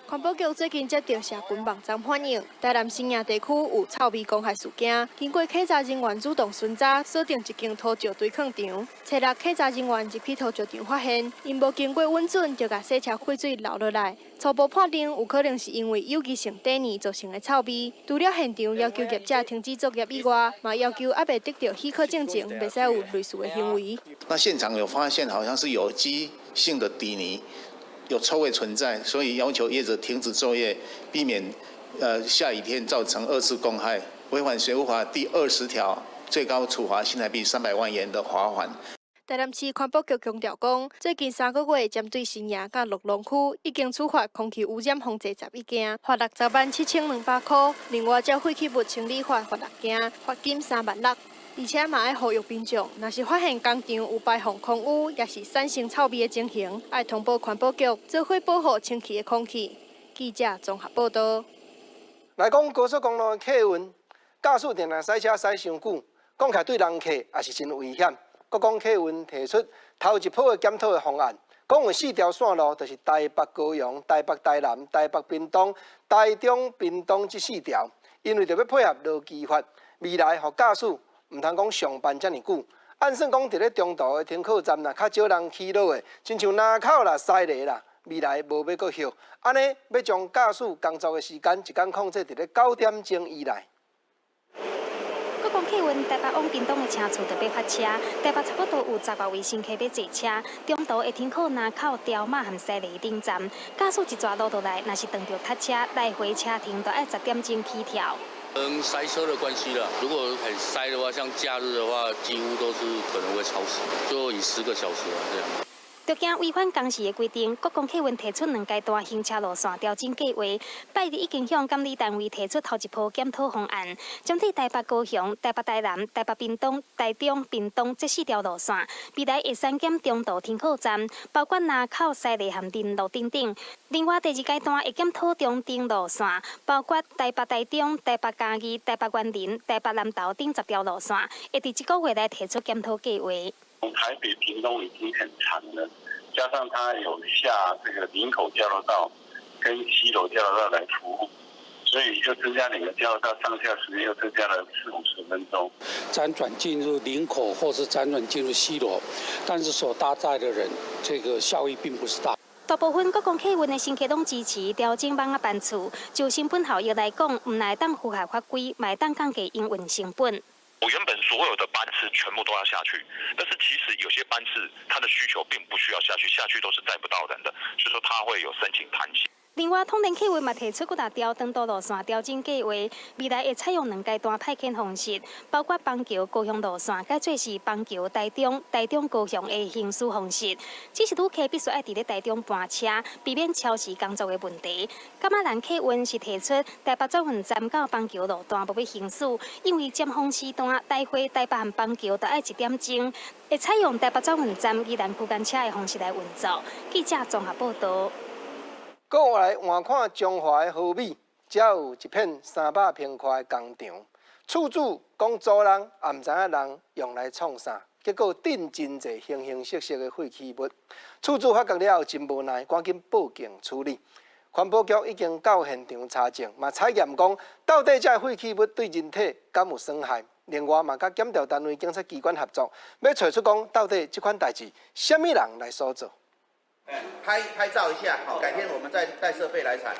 環保局最近接到社群網站反映，台南新營地區有臭味公害事件。經過稽查人員主動巡查，鎖定一間土石堆囥場。初六稽查人員入去土石場，發現𪜶無經過允准就共洗車廢水流落來，初步判定有可能是因為有機性底泥造成的臭味。除了現場要求業者停止作業以外，嘛要求猶未得到許可證前，袂使有類似的行為。那現場有發現，好像是有機性的底泥。有臭味存在，所以要求業者停止作業，避免下雨天造成二次公害。違反水污法第20條，最高處罰新台幣300萬元的罰款。台南市環保局強調講，最近3個月針對新營佮六龍區已經處罰空氣污染防治11件，罰607,200塊。另外，照廢棄物清理法罰6件，罰金3萬6。而且嘛愛呼籲民眾，若是發現工廠有排放空污，抑是產生臭味的情形，愛通報環保局，做伙保護清氣的空氣。記者綜合報道。來講高速公路的客運，駕駛定定駛車駛傷久，講起來對人客也是真危險。國光客運提出頭一波的檢討的方案，講有四條線路，就是台北高雄、台北台南、台北屏東、台中屏東這四條，因為著欲配合勞基法，未來予駕駛毋通講上班遮爾久，按算講佇咧中途的停靠站，若較少人起落的，親像林口啦、西螺啦，未來無欲閣歇，按呢欲將駕駛工作的時間一工控制佇咧9點鐘以內。國光客運台北往屏東的車次就欲發車，台北差不多有10外位乘客欲坐車，中途會停靠林口、牢仔和西螺頂站，駕駛一逝路落來，若是撞著塞車，來回車程都愛10點鐘起跳。跟塞車的關係啦，如果很塞的話，像假日的話，幾乎都是可能會超時，就以10個小時啊這樣。就驚違反工時的規定，國光客運提出兩階段行車路線調整計劃。拜日已經向監理單位提出頭一波檢討方案，針對台北高雄、台北台南、台北屏東、台中屏東這四條路線，未來會刪減中途停靠站，包括林口、西螺和林路等等。另外，第二階段會檢討中程路線，包括台北台中、台北嘉義、台北員林、台北南投等10條路線，會佇這個月來提出檢討計劃。從台北屏東已經很長了，加上它有下這個林口交流道跟西螺交流道來服務，所以就增加兩個交流道上下時間又增加了四五十分鐘。輾轉進入林口或是輾轉進入西螺，但是所搭載的人，這個效益並不是大。大部分國光客運的乘客攏支持調整網仔班次，就成本效益來講，毋但會當符合法規，嘛會當降低營運成本。我原本所有的班次全部都要下去，但是其實有些班次它的需求並不需要下去，下去都是載不到人的，所以說它會有申請彈性。另外，統聯客運嘛提出幾大條長途路線調整計劃，未來會採用兩階段派遣方式，包括板橋高雄路線改做是板橋台中、台中高雄的行駛方式。只是旅客必須愛佇咧台中搬車，避免超時工作的問題。噶瑪蘭客運是提出台北轉運站到板橋路段無欲行駛，因為尖峰時段來回台北和板橋都愛1點鐘，會採用台北轉運站宜蘭區間車的方式來運作。記者綜合報道。閣來換看彰化的和美，遮有一片300平塊的工場，厝主講租人，也毋知影人用來創啥，結果囤真濟形形色色的廢棄物。厝主發覺了後真無奈，趕緊報警處理。環保局已經到現場查證，嘛採驗講到底這廢棄物對人體敢有損害。另外嘛，佮檢調單位、警察機關合作，欲揣出講到底這款代誌，啥物人來所做？拍拍照一下，好，改天我們再帶設備來採。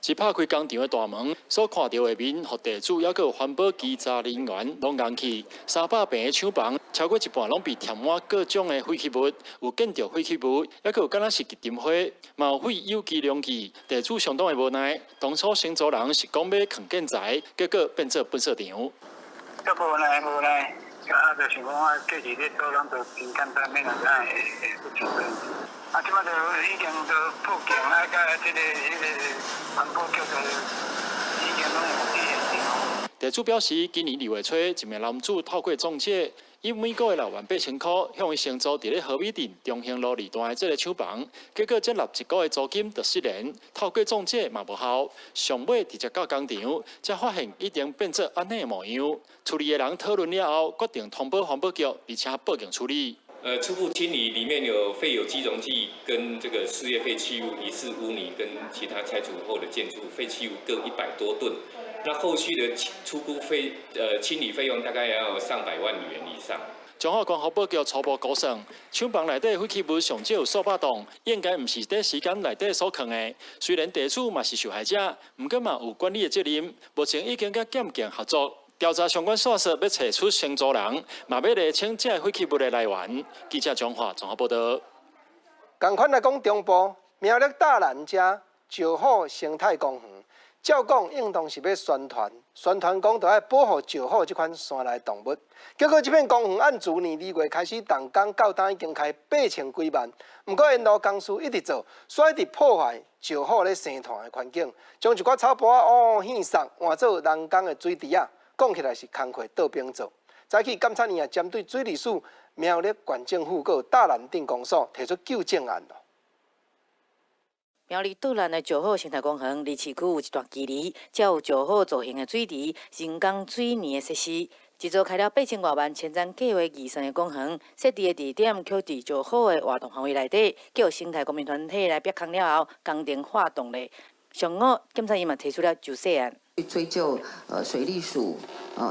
一拍開工廠的大門，所看著畫面，予地主抑閣有環保稽查人員攏愣去。300坪的廠房，超過一半攏被填滿各種的廢棄物，有建築廢棄物，抑閣有敢若是吉丁花，嘛有廢有機容器。地主相當的無奈，當初承租人是講欲囥建材，結果變做糞埽場。足無奈無奈，啊，就是講啊，過去咧做攏都真簡單，免人會會不清楚。啊，這擺就已經都報警啊，佮這個彼個環保局就已經攏有佇現場。地主表示，今年2月初，一名男子透過中介，以每個月6萬8千箍向伊承租佇咧和美鎮中興路2段的這个廠房，結果繳納一個月租金就失聯，透過中介嘛無效，上尾直接到工廠，才發現已經變做按呢的模樣。處理的人討論了後，決定通報環保局，而且報警處理。初步清理裡面有廢有機溶劑跟這個事業廢棄物、疑似污泥跟其他拆除後的建築廢棄物各100多噸。那後續的初估清理費用大概要上百萬元以上。彰化縣環保局初步估算，廠房內底廢棄物上少數百噸，應該毋是短時間內底所囥的。雖然地主嘛是受害者，毋過嘛有管理的責任。目前已經佮檢警合作調查相關線索，欲揣出承租人，嘛欲釐清這廢棄物的來源。記者彰化綜合報導。仝款來講，中部苗栗大蘭遮石虎生態公園，照講應當是欲宣傳，宣傳講著愛保護石虎這款山內動物。結果這片公園按去年2月開始動工，到今已經開8千幾萬。毋過沿路工事一直做，煞一直破壞石虎咧生態的環境，將一寡草埔仔哦獻送換做人工的水池仔，講起來是工課倒反做。早起監察院也針對水利署、苗栗縣政府閣有大蘭鎮公所提出糾正案。苗栗大蘭的石虎生態公園，離市區有一段距離，才有石虎造型的水池、人工水泥的設施。這座開了8千外萬前瞻計畫預算的公園，設置的地點卻佇石虎的活動範圍內底，叫生態公民團體來逼空了後，工程發動咧。上午，檢察院嘛提出了修正案。追究水利署，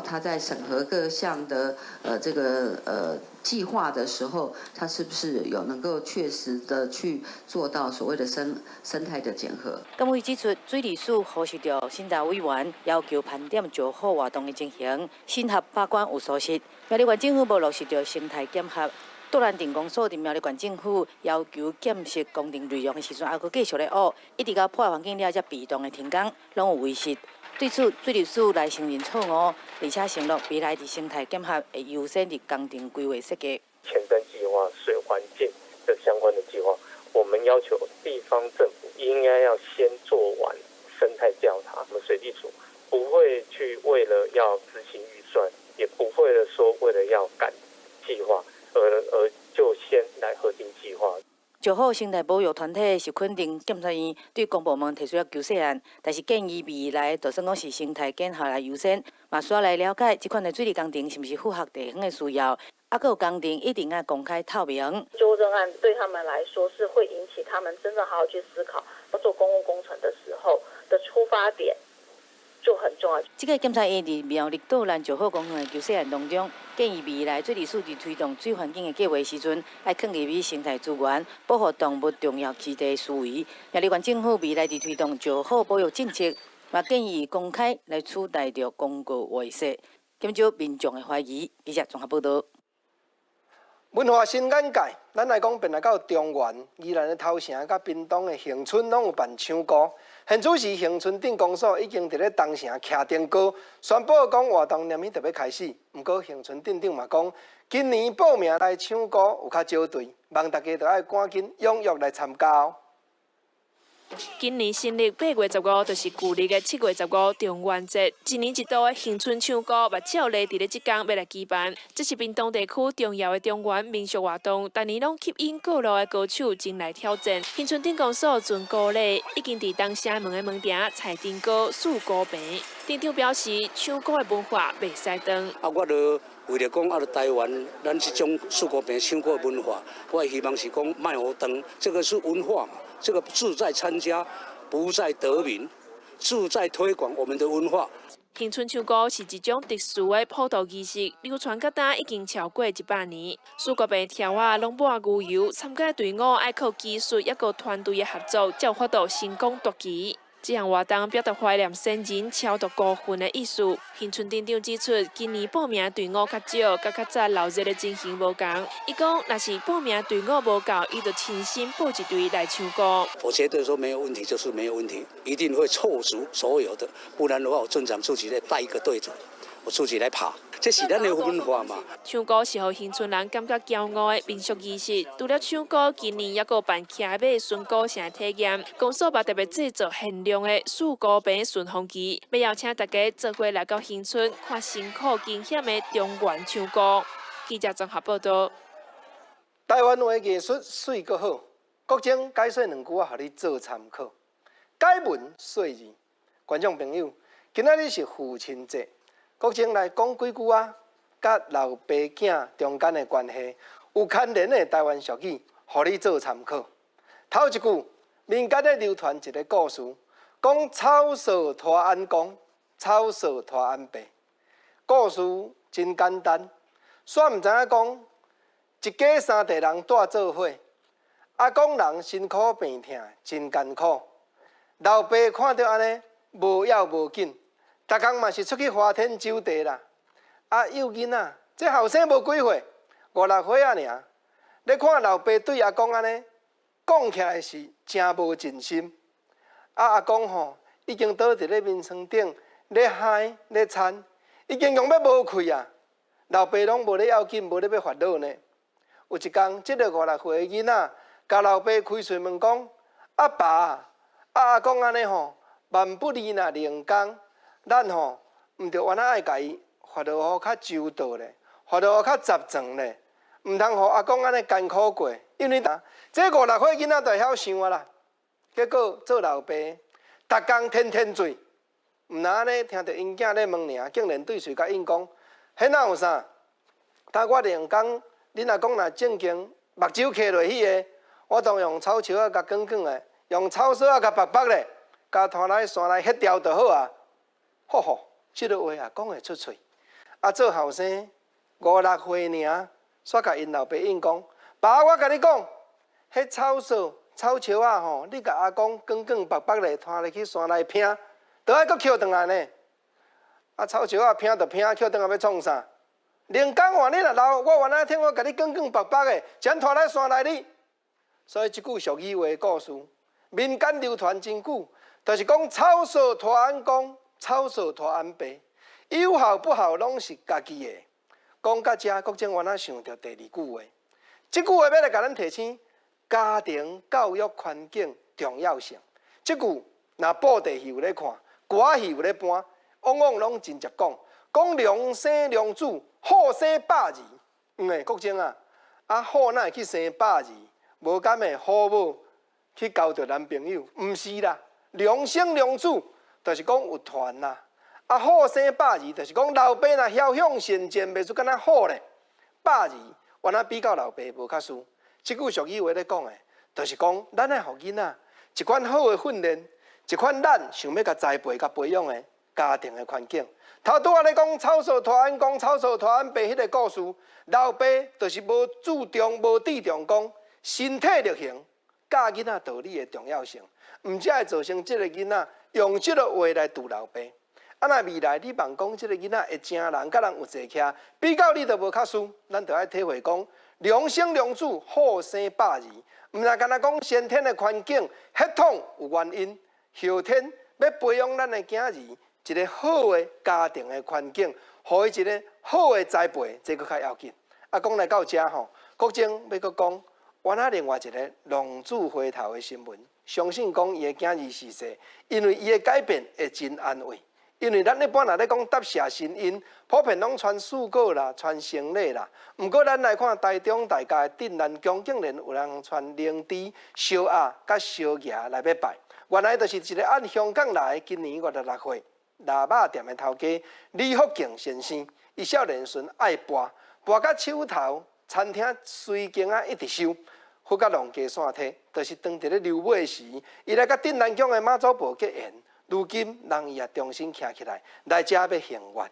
他在審核各項的這個計劃的時候，他是不是有能夠確實的去做到所謂的生態的檢核？檢委指出，水利署核實著審查委員要求盤點石虎活動的情形，審核把關有疏失，苗栗縣政府無落實著生態檢核。大蘭鎮公所佇苗栗縣政府要求檢視工程內容的時陣，猶閣繼續咧挖，一直到破壞環境了才被動的停工，攏有違實。對此，水利署來承認錯誤，而且承諾未來佇生態檢核會優先佇工程規劃設計。前瞻計劃、水環境的相關的計劃，我們要求地方政府應該要先做完生態調查。我們水利署不會去為了要執行預算，也不會說為了要趕計劃而就先來核定計劃。石虎生態保育團體是肯定檢察院對公部門提出了修正案，但是建議未來就算講是生態檢核來優先，嘛需要來了解這款的水利工程是毋是符合地方的需要，啊，閣有工程一定愛公開透明。糾正案對他們來說是會引起他們真正好好去思考，要做公共工程的時候的出發點就很重要。這個檢察院佇苗栗大蘭石虎公園的修正案當中，建議未來水利署佇推動水環境的計劃時陣，愛囥入去生態資源、保護動物重要基地思維。苗栗縣政府未來佇推動石虎保育政策，嘛建議公開來取代著公告畫說，減少民眾的懷疑。記者綜合報導。文化新眼界，咱來講，便來到中原、宜蘭的頭城、佮屏東的恆春，攏有辦搶孤。現此時，恆春鎮公所已經佇咧東城徛燈篙，宣布講活動年底就欲開始。毋過，恆春鎮長嘛講，今年報名來搶孤有較少隊，望大家著愛趕緊踴躍來參加哦。今年新曆8月15，就是舊曆的7月15中元節。一年一度的恆春搶孤，嘛照例佇咧這工欲來舉辦。這是屏東地區重要的中元民俗活動，逐年攏吸引各路的高手前來挑戰。恆春鎮公所遵古禮，已經佇東城門的門埕踩燈篙、豎孤棚。鎮長表示，搶孤的文化袂使斷。啊，我著為著講啊，台灣咱這種豎孤棚搶孤的文化，我希望是講莫予斷，這個是文化嘛。這個志在參加，不在得名，志在推廣我們的文化。恒春唱歌是一種特殊的普渡儀式，流傳到今已經超過100年。四鼓坪柱仔攏抹牛油，參加隊伍愛靠技術，抑閣團隊的合作，才有法度成功奪旗。這項活動表達懷念先人超度孤魂的意思。恒春鎮長指出，今年報名隊伍較少，佮較早鬧熱的情形無仝。伊講，若是報名隊伍無夠，伊就親身報一隊來唱歌。我絕對說沒有問題，就是沒有問題，一定會湊足所有的，不然的話，我鎮長自己來帶一個隊長，我自己來跑，這是咱的文化嘛。唱歌是予恒春人感覺驕傲的民俗儀式。除了唱歌，今年猶閣辦騎馬巡古城的體驗。公所嘛特別製作限量的四鼓坪順風旗，欲邀請大家做伙來到恒春看辛苦驚險的中元唱歌。記者綜合報道。台灣話藝術媠閣好，國政解說兩句仔，予你做參考。解文說字，觀眾朋友，今仔日是父親節。國政來講幾句仔，佮老爸囝中間的關係有牽連的台灣俗語，予你做參考。頭一句，民間咧流傳一个故事，講草索拖安公，草索拖安伯。故事真簡單，煞毋知影講一家三代人蹛做伙，阿公人辛苦病疼，真艱苦。老爸看著按呢，無要無緊。逐工嘛是出去花天酒地啦，啊幼囡仔，這後生無幾歲，五六歲仔爾。你看老爸對阿公按呢，講起來是誠無盡心。啊阿公吼，已經倒佇咧眠床頂咧嗨咧餐，已經用欲無氣啊。老爸攏無咧要緊，無咧欲煩惱呢。有一工，這个五六歲的囡仔，共老爸開喙問講：阿爸，啊阿公按呢吼，萬不利若靈工。咱吼，毋著原來愛共伊煩惱予較周到咧，煩惱予較雜狀咧，毋通予阿公按呢艱苦過。因為這五六歲囡仔就會曉想啊啦。結果做老爸，逐工天天醉，毋若按呢聽著𪜶囝咧問爾，竟然對喙共應講，彼哪有啥？當我靈工，恁阿公若正經目睭磕落去的，我當用草梢仔共捲捲的，用草索仔共縛縛咧，共拖來山內彼掉就好啊。吼吼，這个話也講會出喙。啊，做後生五六歲爾，煞共𪜶老爸應講：爸，我共你講，彼草索、草梢仔吼，你共阿公捲捲縛縛咧，拖入去山內拚，著愛閣抾轉來呢。啊，草梢仔拚就拚，抾轉來欲創啥？靈工換你若老，我原來聽我共你捲捲縛縛的，怎拖來山內哩？所以這句俗語話故事，民間流傳真久，就是講草索拖安公。草索拖安伯，有好不好，攏是家己的。講到這，國政原來想著第二句話。這句話欲來共咱提醒家庭教育環境重要性。這句若布袋戲有咧看，歌仔戲有咧搬，往往攏真捷講。講龍生龍子，虎生百兒。欸，國政啊，啊虎哪會去生百兒？無敢會虎母去交著男朋友？毋是啦，龍生龍子。就是講有傳啦，啊虎生百兒，就是講老爸若驍勇善戰，袂輸敢若虎咧。百兒原來比較老爸無較輸。這句俗語話咧講的，就是講咱愛予囡仔一款好的訓練，一款咱想欲共栽培、共培養的家庭的環境。頭拄仔咧講草索拖安公、草索拖安伯彼个故事，老爸就是無注重、無注重講身體力行教囡仔道理的重要性，毋才會造成這个囡仔用這个話來挃老爸。啊，若未來你望講這个囡仔會成人，佮人有坐徛，比較你都無較輸，咱就愛體會講，龍生龍子，虎生百兒，毋若干焦講先天的環境、血統有原因，後天欲培養咱的囝兒一个好的家庭的環境，予伊一个好的栽培，這閣較要緊。啊，講來到遮吼，國政欲閣講，原來另外一个浪子回頭的新聞，相信講伊的囝兒逝世，因為伊的改變會真安慰。因為咱一般若咧講答謝神恩，普遍攏傳水果啦、傳生禮啦。毋過咱來看台中大甲的鎮瀾宮，竟然有人傳靈芝、燒鴨佮燒鵝來欲拜。原來就是一个按香港來，今年56歲，臘肉店的頭家李福敬先生。伊少年時愛跋跋甲手頭，餐廳隨間仔一直收，佛佮农家散䖙，就是當佇咧溜尾時，伊來佮鎮瀾宮的媽祖婆結緣。如今人伊也重新徛起來，來遮欲行願。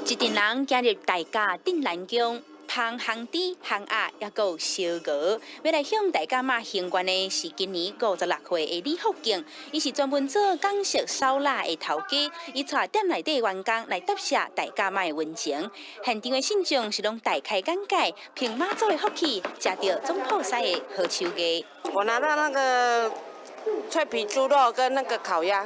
一陣人行入大甲鎮瀾宮，捧烘豬、烘鴨，抑閣有燒鵝，欲來向大甲媽行願的是今年56歲的李福敬，伊是專門做港式燒臘的頭家，伊帶店內底員工來答謝大甲媽的溫情。現場的信眾是攏大開眼界，憑媽祖的福氣，食著總鋪師的好手藝。我拿到那個脆皮豬肉跟那個烤鴨，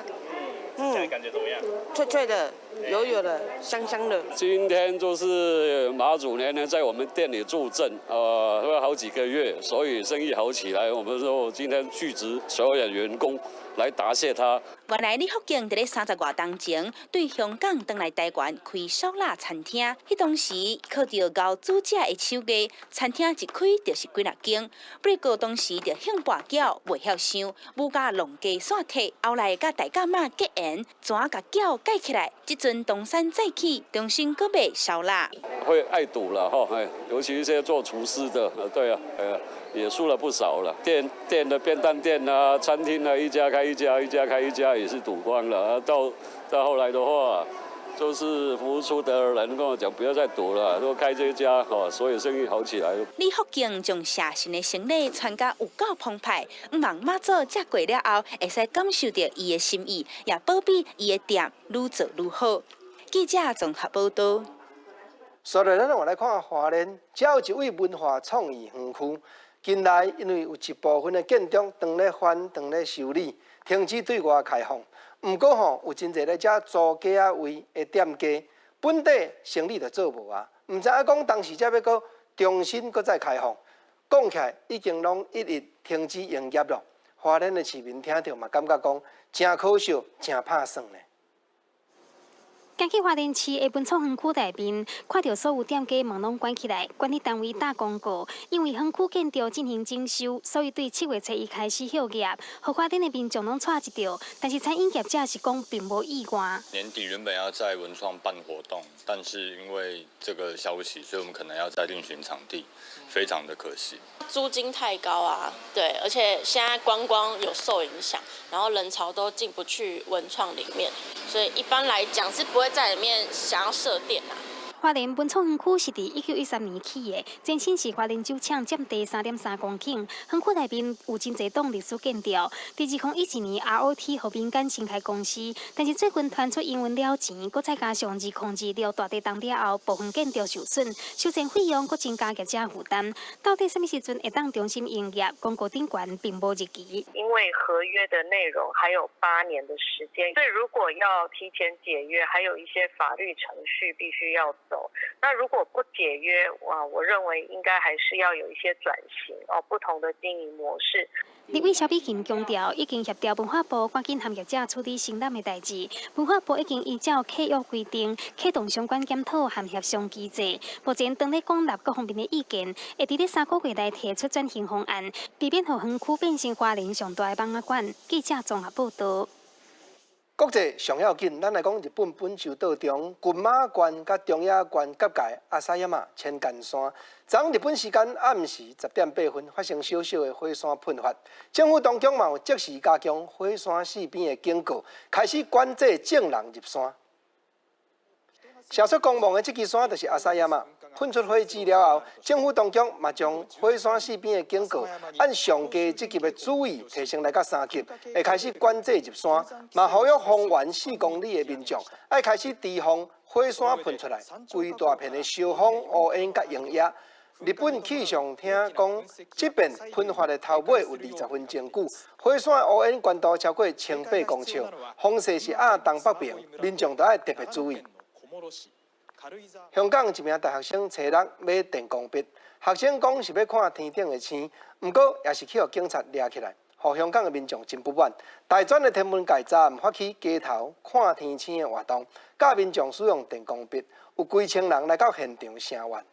感覺怎麼樣？脆脆的。油油的，香香的。今天就是媽祖娘娘在我們店裡助陣，會好幾個月，所以生意好起來。我們說今天聚集所有員工來答謝他。原來李福敬佇咧30外冬前對香港轉來台灣開燒臘餐廳，彼當時靠著熬煮食的手藝，餐廳一開就是幾若間。不過當時著興跋筊，袂曉想，母佮農家散䖙，後來佮大甲媽結緣，怎共轎蓋起來？這陣東山再起，重新閣賣燒臘。會愛賭了哈，尤其一些做廚師的，對啊，也輸了不少了。店的便當店啊，餐廳啊，一家開一家，一家開一家，也是賭光了。到後來的話，就是服務處的人跟我講，不要再賭了，說開這家，所以生意好起來。李福敬將社神的生理傳甲有夠澎湃，向望媽祖食過了後，會使感受著伊的心意，也保庇伊的店愈做愈好。記者綜合報道。所以，咱換來看花蓮，遮有一位文化創意園區。近來因為有一部分的建築當咧翻、當咧修理，停止對外開放。毋過吼，有真濟來遮租街仔位的店家，本底生意就做無啊。毋知影講當時才欲閣重新閣再開放，講起來已經攏一一停止營業了。花蓮的市民聽著嘛，感覺講誠可惜，誠拍算呢。行去花蓮市的文創園區內面，看著所有店家門攏關起來，管理單位打公告，因為園區建築進行整修，所以對7月初一開始歇業，予花蓮的民眾攏掣一著。但是餐飲業者是講並無意外。年底原本要在文創辦活動，但是因為這個消息，所以我們可能要再另尋場地，非常的可惜。租金太高啊，對，而且現在觀光有受影響，然後人潮都進不去文創裡面，所以一般來講是不會在裡面想要設店啊。花蓮文創園區是佇1913年起的，前身是花蓮酒廠，佔地3.3公頃。園區內面有真濟棟歷史建築。佇2011年，ROT 予民間新開公司，但是最近傳出營運了錢，閣再加上2026大地動了後，部分建築受損，修繕費用閣增加業者負擔。到底啥物時陣會當重新營業？公告頂懸並無日期。因為合約的內容還有8年的時間，所以如果要提前解約，還有一些法律程序必須要走。那如果不解約，哇，我認為應該還是要有一些轉型哦，不同的經營模式。立委蕭美琴強調，已經協調文化部趕緊和業者處理承攬的代誌。文化部已經依照契約規定，啟動相關檢討和協商機制。目前當咧廣納各方面的意見，會佇咧3個月內提出轉型方案，避免予園區變成花蓮上大的蠓仔館。記者綜合報道。國際上要緊，咱來講日本本州島中群馬縣佮中野縣結界阿薩亞馬千間山，昨日本時間暗時10點8分發生小小的火山噴發，政府當局嘛有即時加強火山四邊的警告，開始管制眾人入山。射出光芒的這支山就是阿薩亞馬。噴出火舌了後，政府當局嘛將火山四邊的警告按上低這級的注意提升來到3級，會開始管制入山，嘛呼籲方圓4公里的民眾愛開始提防火山噴出來，規大片的燒風、烏煙佮濃煙。日本氣象廳講，這遍噴發的頭尾有20分鐘久，火山烏煙懸度超過1800公尺，風勢是亞東北爿，民眾都愛特別注意。香港一名大學生初六買電光筆，學生講是欲看天頂的星，毋過也是去予警察掠起來，予香港的民眾真不滿。大專的天文界昨暗發起街頭看天星的活動，教民眾使用電光筆，有幾千人來到現場聲援。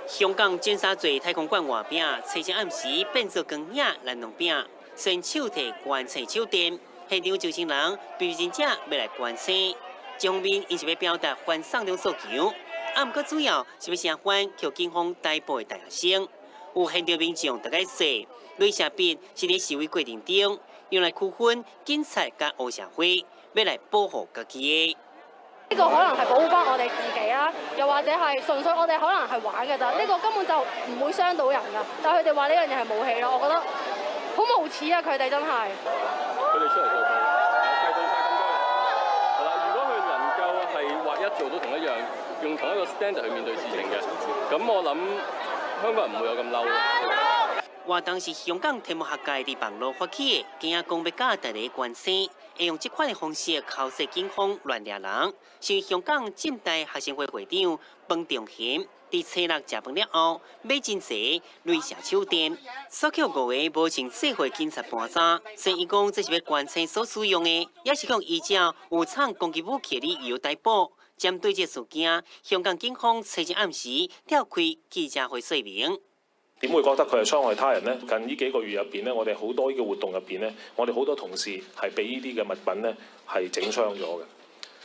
香港尖沙咀太空館外壁，初一暗時變做光影連儂餅，伸手提觀星手電，現場就千人排陣者欲來觀星。一方面，𪜶是欲表達反送中訴求；啊，毋過主要是欲聲援予警方逮捕的大學生。有現場民眾特解說，鐳射筆是佇示威過程中用來區分警察佮黑社會，欲來保護家己的。呢個可能係保護翻我哋自己啦，又或者係純粹我哋可能係玩嘅咋，呢個根本就唔會傷到人噶。但係佢哋話呢樣嘢係武器咯，我覺得好無恥啊！佢哋真係。佢哋出嚟做計到晒咁多人，係啦。如果佢能夠係劃一做到同一樣，用同一個 standard 去面對事情嘅，咁我諗香港人唔會有咁嬲。活動是香港天文學界佇網路發起的，驚講欲佮大家關心，會用這款的方式剾洗警方亂掠人。是香港浸大學生會會長彭仲賢，佇初六食飯了後，買真濟鐳射手電，鎖予五个無穿制服警察搬走。雖然講這是欲關心所使用的，也是講依照有藏攻擊武器的理由逮捕。針對這事件，香港警方初一暗時召開記者會說明。點會覺得佢係傷害他人呢？近呢幾個月入邊呢，我哋好多呢個活動入邊呢，我哋好多同事係俾呢啲嘅物品呢係整傷咗嘅，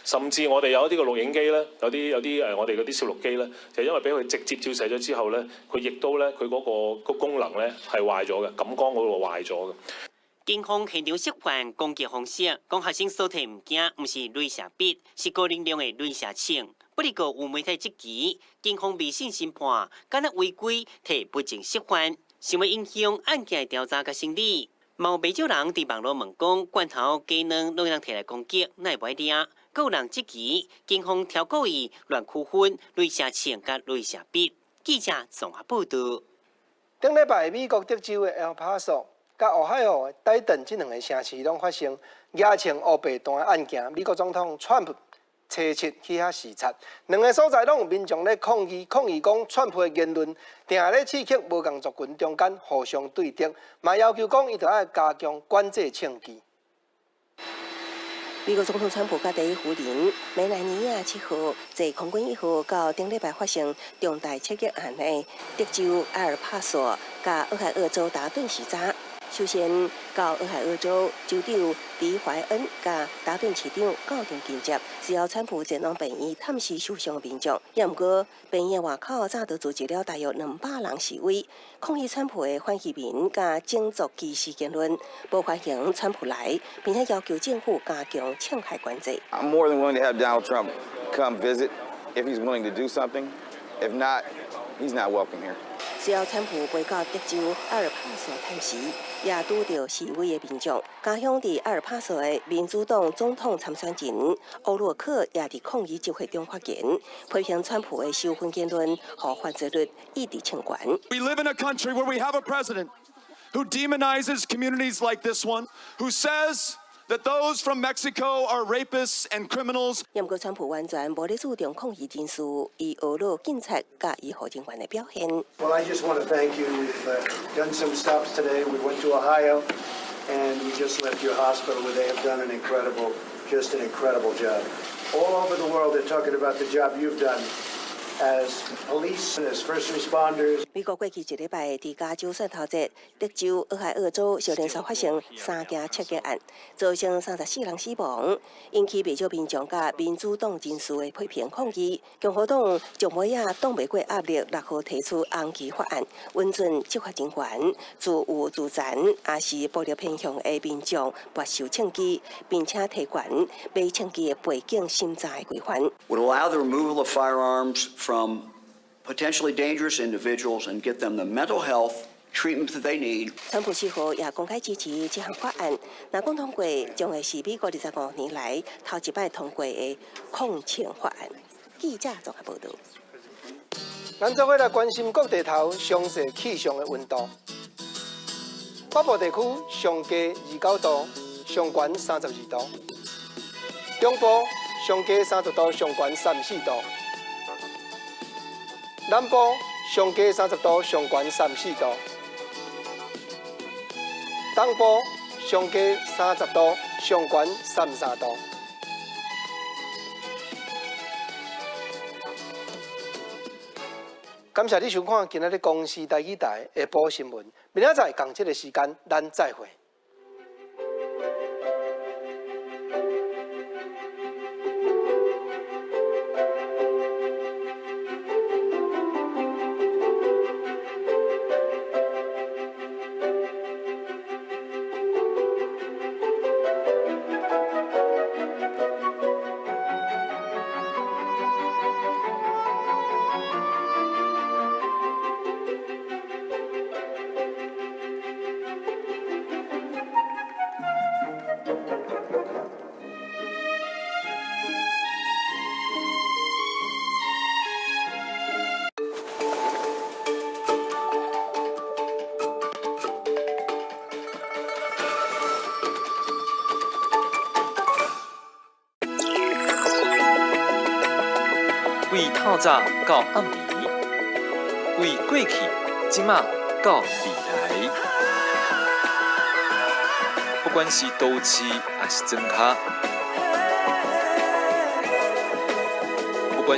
甚至我哋有一啲嘅錄影機呢，有啲我哋嗰啲攝錄機呢，就因為俾佢直接照射咗之後呢，佢亦都呢，佢嗰個功能呢係壞咗嘅，感光嗰度壞咗嘅。警方現場釋法攻擊方式，講學生所提物件毋是鐳射筆，是高能量的鐳射槍。不過有媒體質疑，警方未審先判，敢若違規提物證釋法，想欲影響案件的調查佮審理。嘛有袂少人佇網路問講，罐頭雞卵攏會當提來攻擊，哪會袂掠？閣有人質疑，警方超故意亂區分鐳射槍佮鐳射筆。記者綜合報導。頂禮拜美國德州的 El Paso 佮俄亥俄的戴頓這兩个城市攏發生舉槍烏白彈的案件，美國總統川普初七去遐視察，兩个所在攏有民眾咧抗議，抗議講川普的言論定定咧刺激無仝族群中間互相對敵，嘛要求講伊著愛加強管制槍支。美國總統川普佮第一夫人梅蘭妮亞7號坐空軍1號到頂禮拜發生重大槍擊案的德州埃爾帕索佮俄亥俄州達頓視察。首先到俄亥俄州州長迪懷恩佮達頓市長到場迎接，隨後川普前往病院探視受傷民眾。也毋過病院外口早就組織了大約200人示威，抗議川普的反移民佮種族歧視言論，無歡迎川普來，並且要求政府加強槍械管制。 I'm more than willing to have Donald Trump come visit if he's willing to do something. If not, he's not welcome here. 隨後，川普飛到德州埃爾帕索探視，也拄著示威的民眾。家鄉佇埃爾帕索的民主黨總統參選人歐洛克也佇抗議集會中發言，批評川普的仇恨言論予犯罪率一直衝懸。 We live in a country where we have a president who demonizes communities like this one, who says that those from Mexico are rapists and criminals. 毋過，川普完全無咧注重抗議人士，伊呵咾警察佮醫護人員的表現。 Well, I just want to thank you. We've done some stops today. We went to Ohio, and we just left your hospital where they have done an incredible, just an incredible job. All over the world, they're talking about the job you've done as police and as first responders. 美國過去一禮拜佇加州蒜頭節，德州、俄亥俄州相連續發生三件槍擊案，造成34人死亡，引起袂少民眾佮民主黨人士的批評抗議。共和黨上尾仔擋袂過壓力，6號提出紅旗法案，允准執法人員自有自殘抑是暴力偏向的民眾沒收槍支，並且提懸買槍支的背景審查的規範。 Would allow the removal of firearms from potentially dangerous individuals and get them the mental health treatment that they need. 川普4號也公開支持這項法案，若講通過，將會是美國25年來頭一擺通過的控槍法案。記者綜合報導。咱做伙來關心各地頭詳細氣象的溫度。北部地區上低29度，上懸32度；中部上低30度，上懸34度；南部上低30度，上懸34度；東部上低30度，上懸33度。感謝你收看今仔日公視台語台下晡新聞，明仔載仝這个時間，咱再會。透早到暗暝，為過去、這馬到未來，不管是都市抑是莊跤，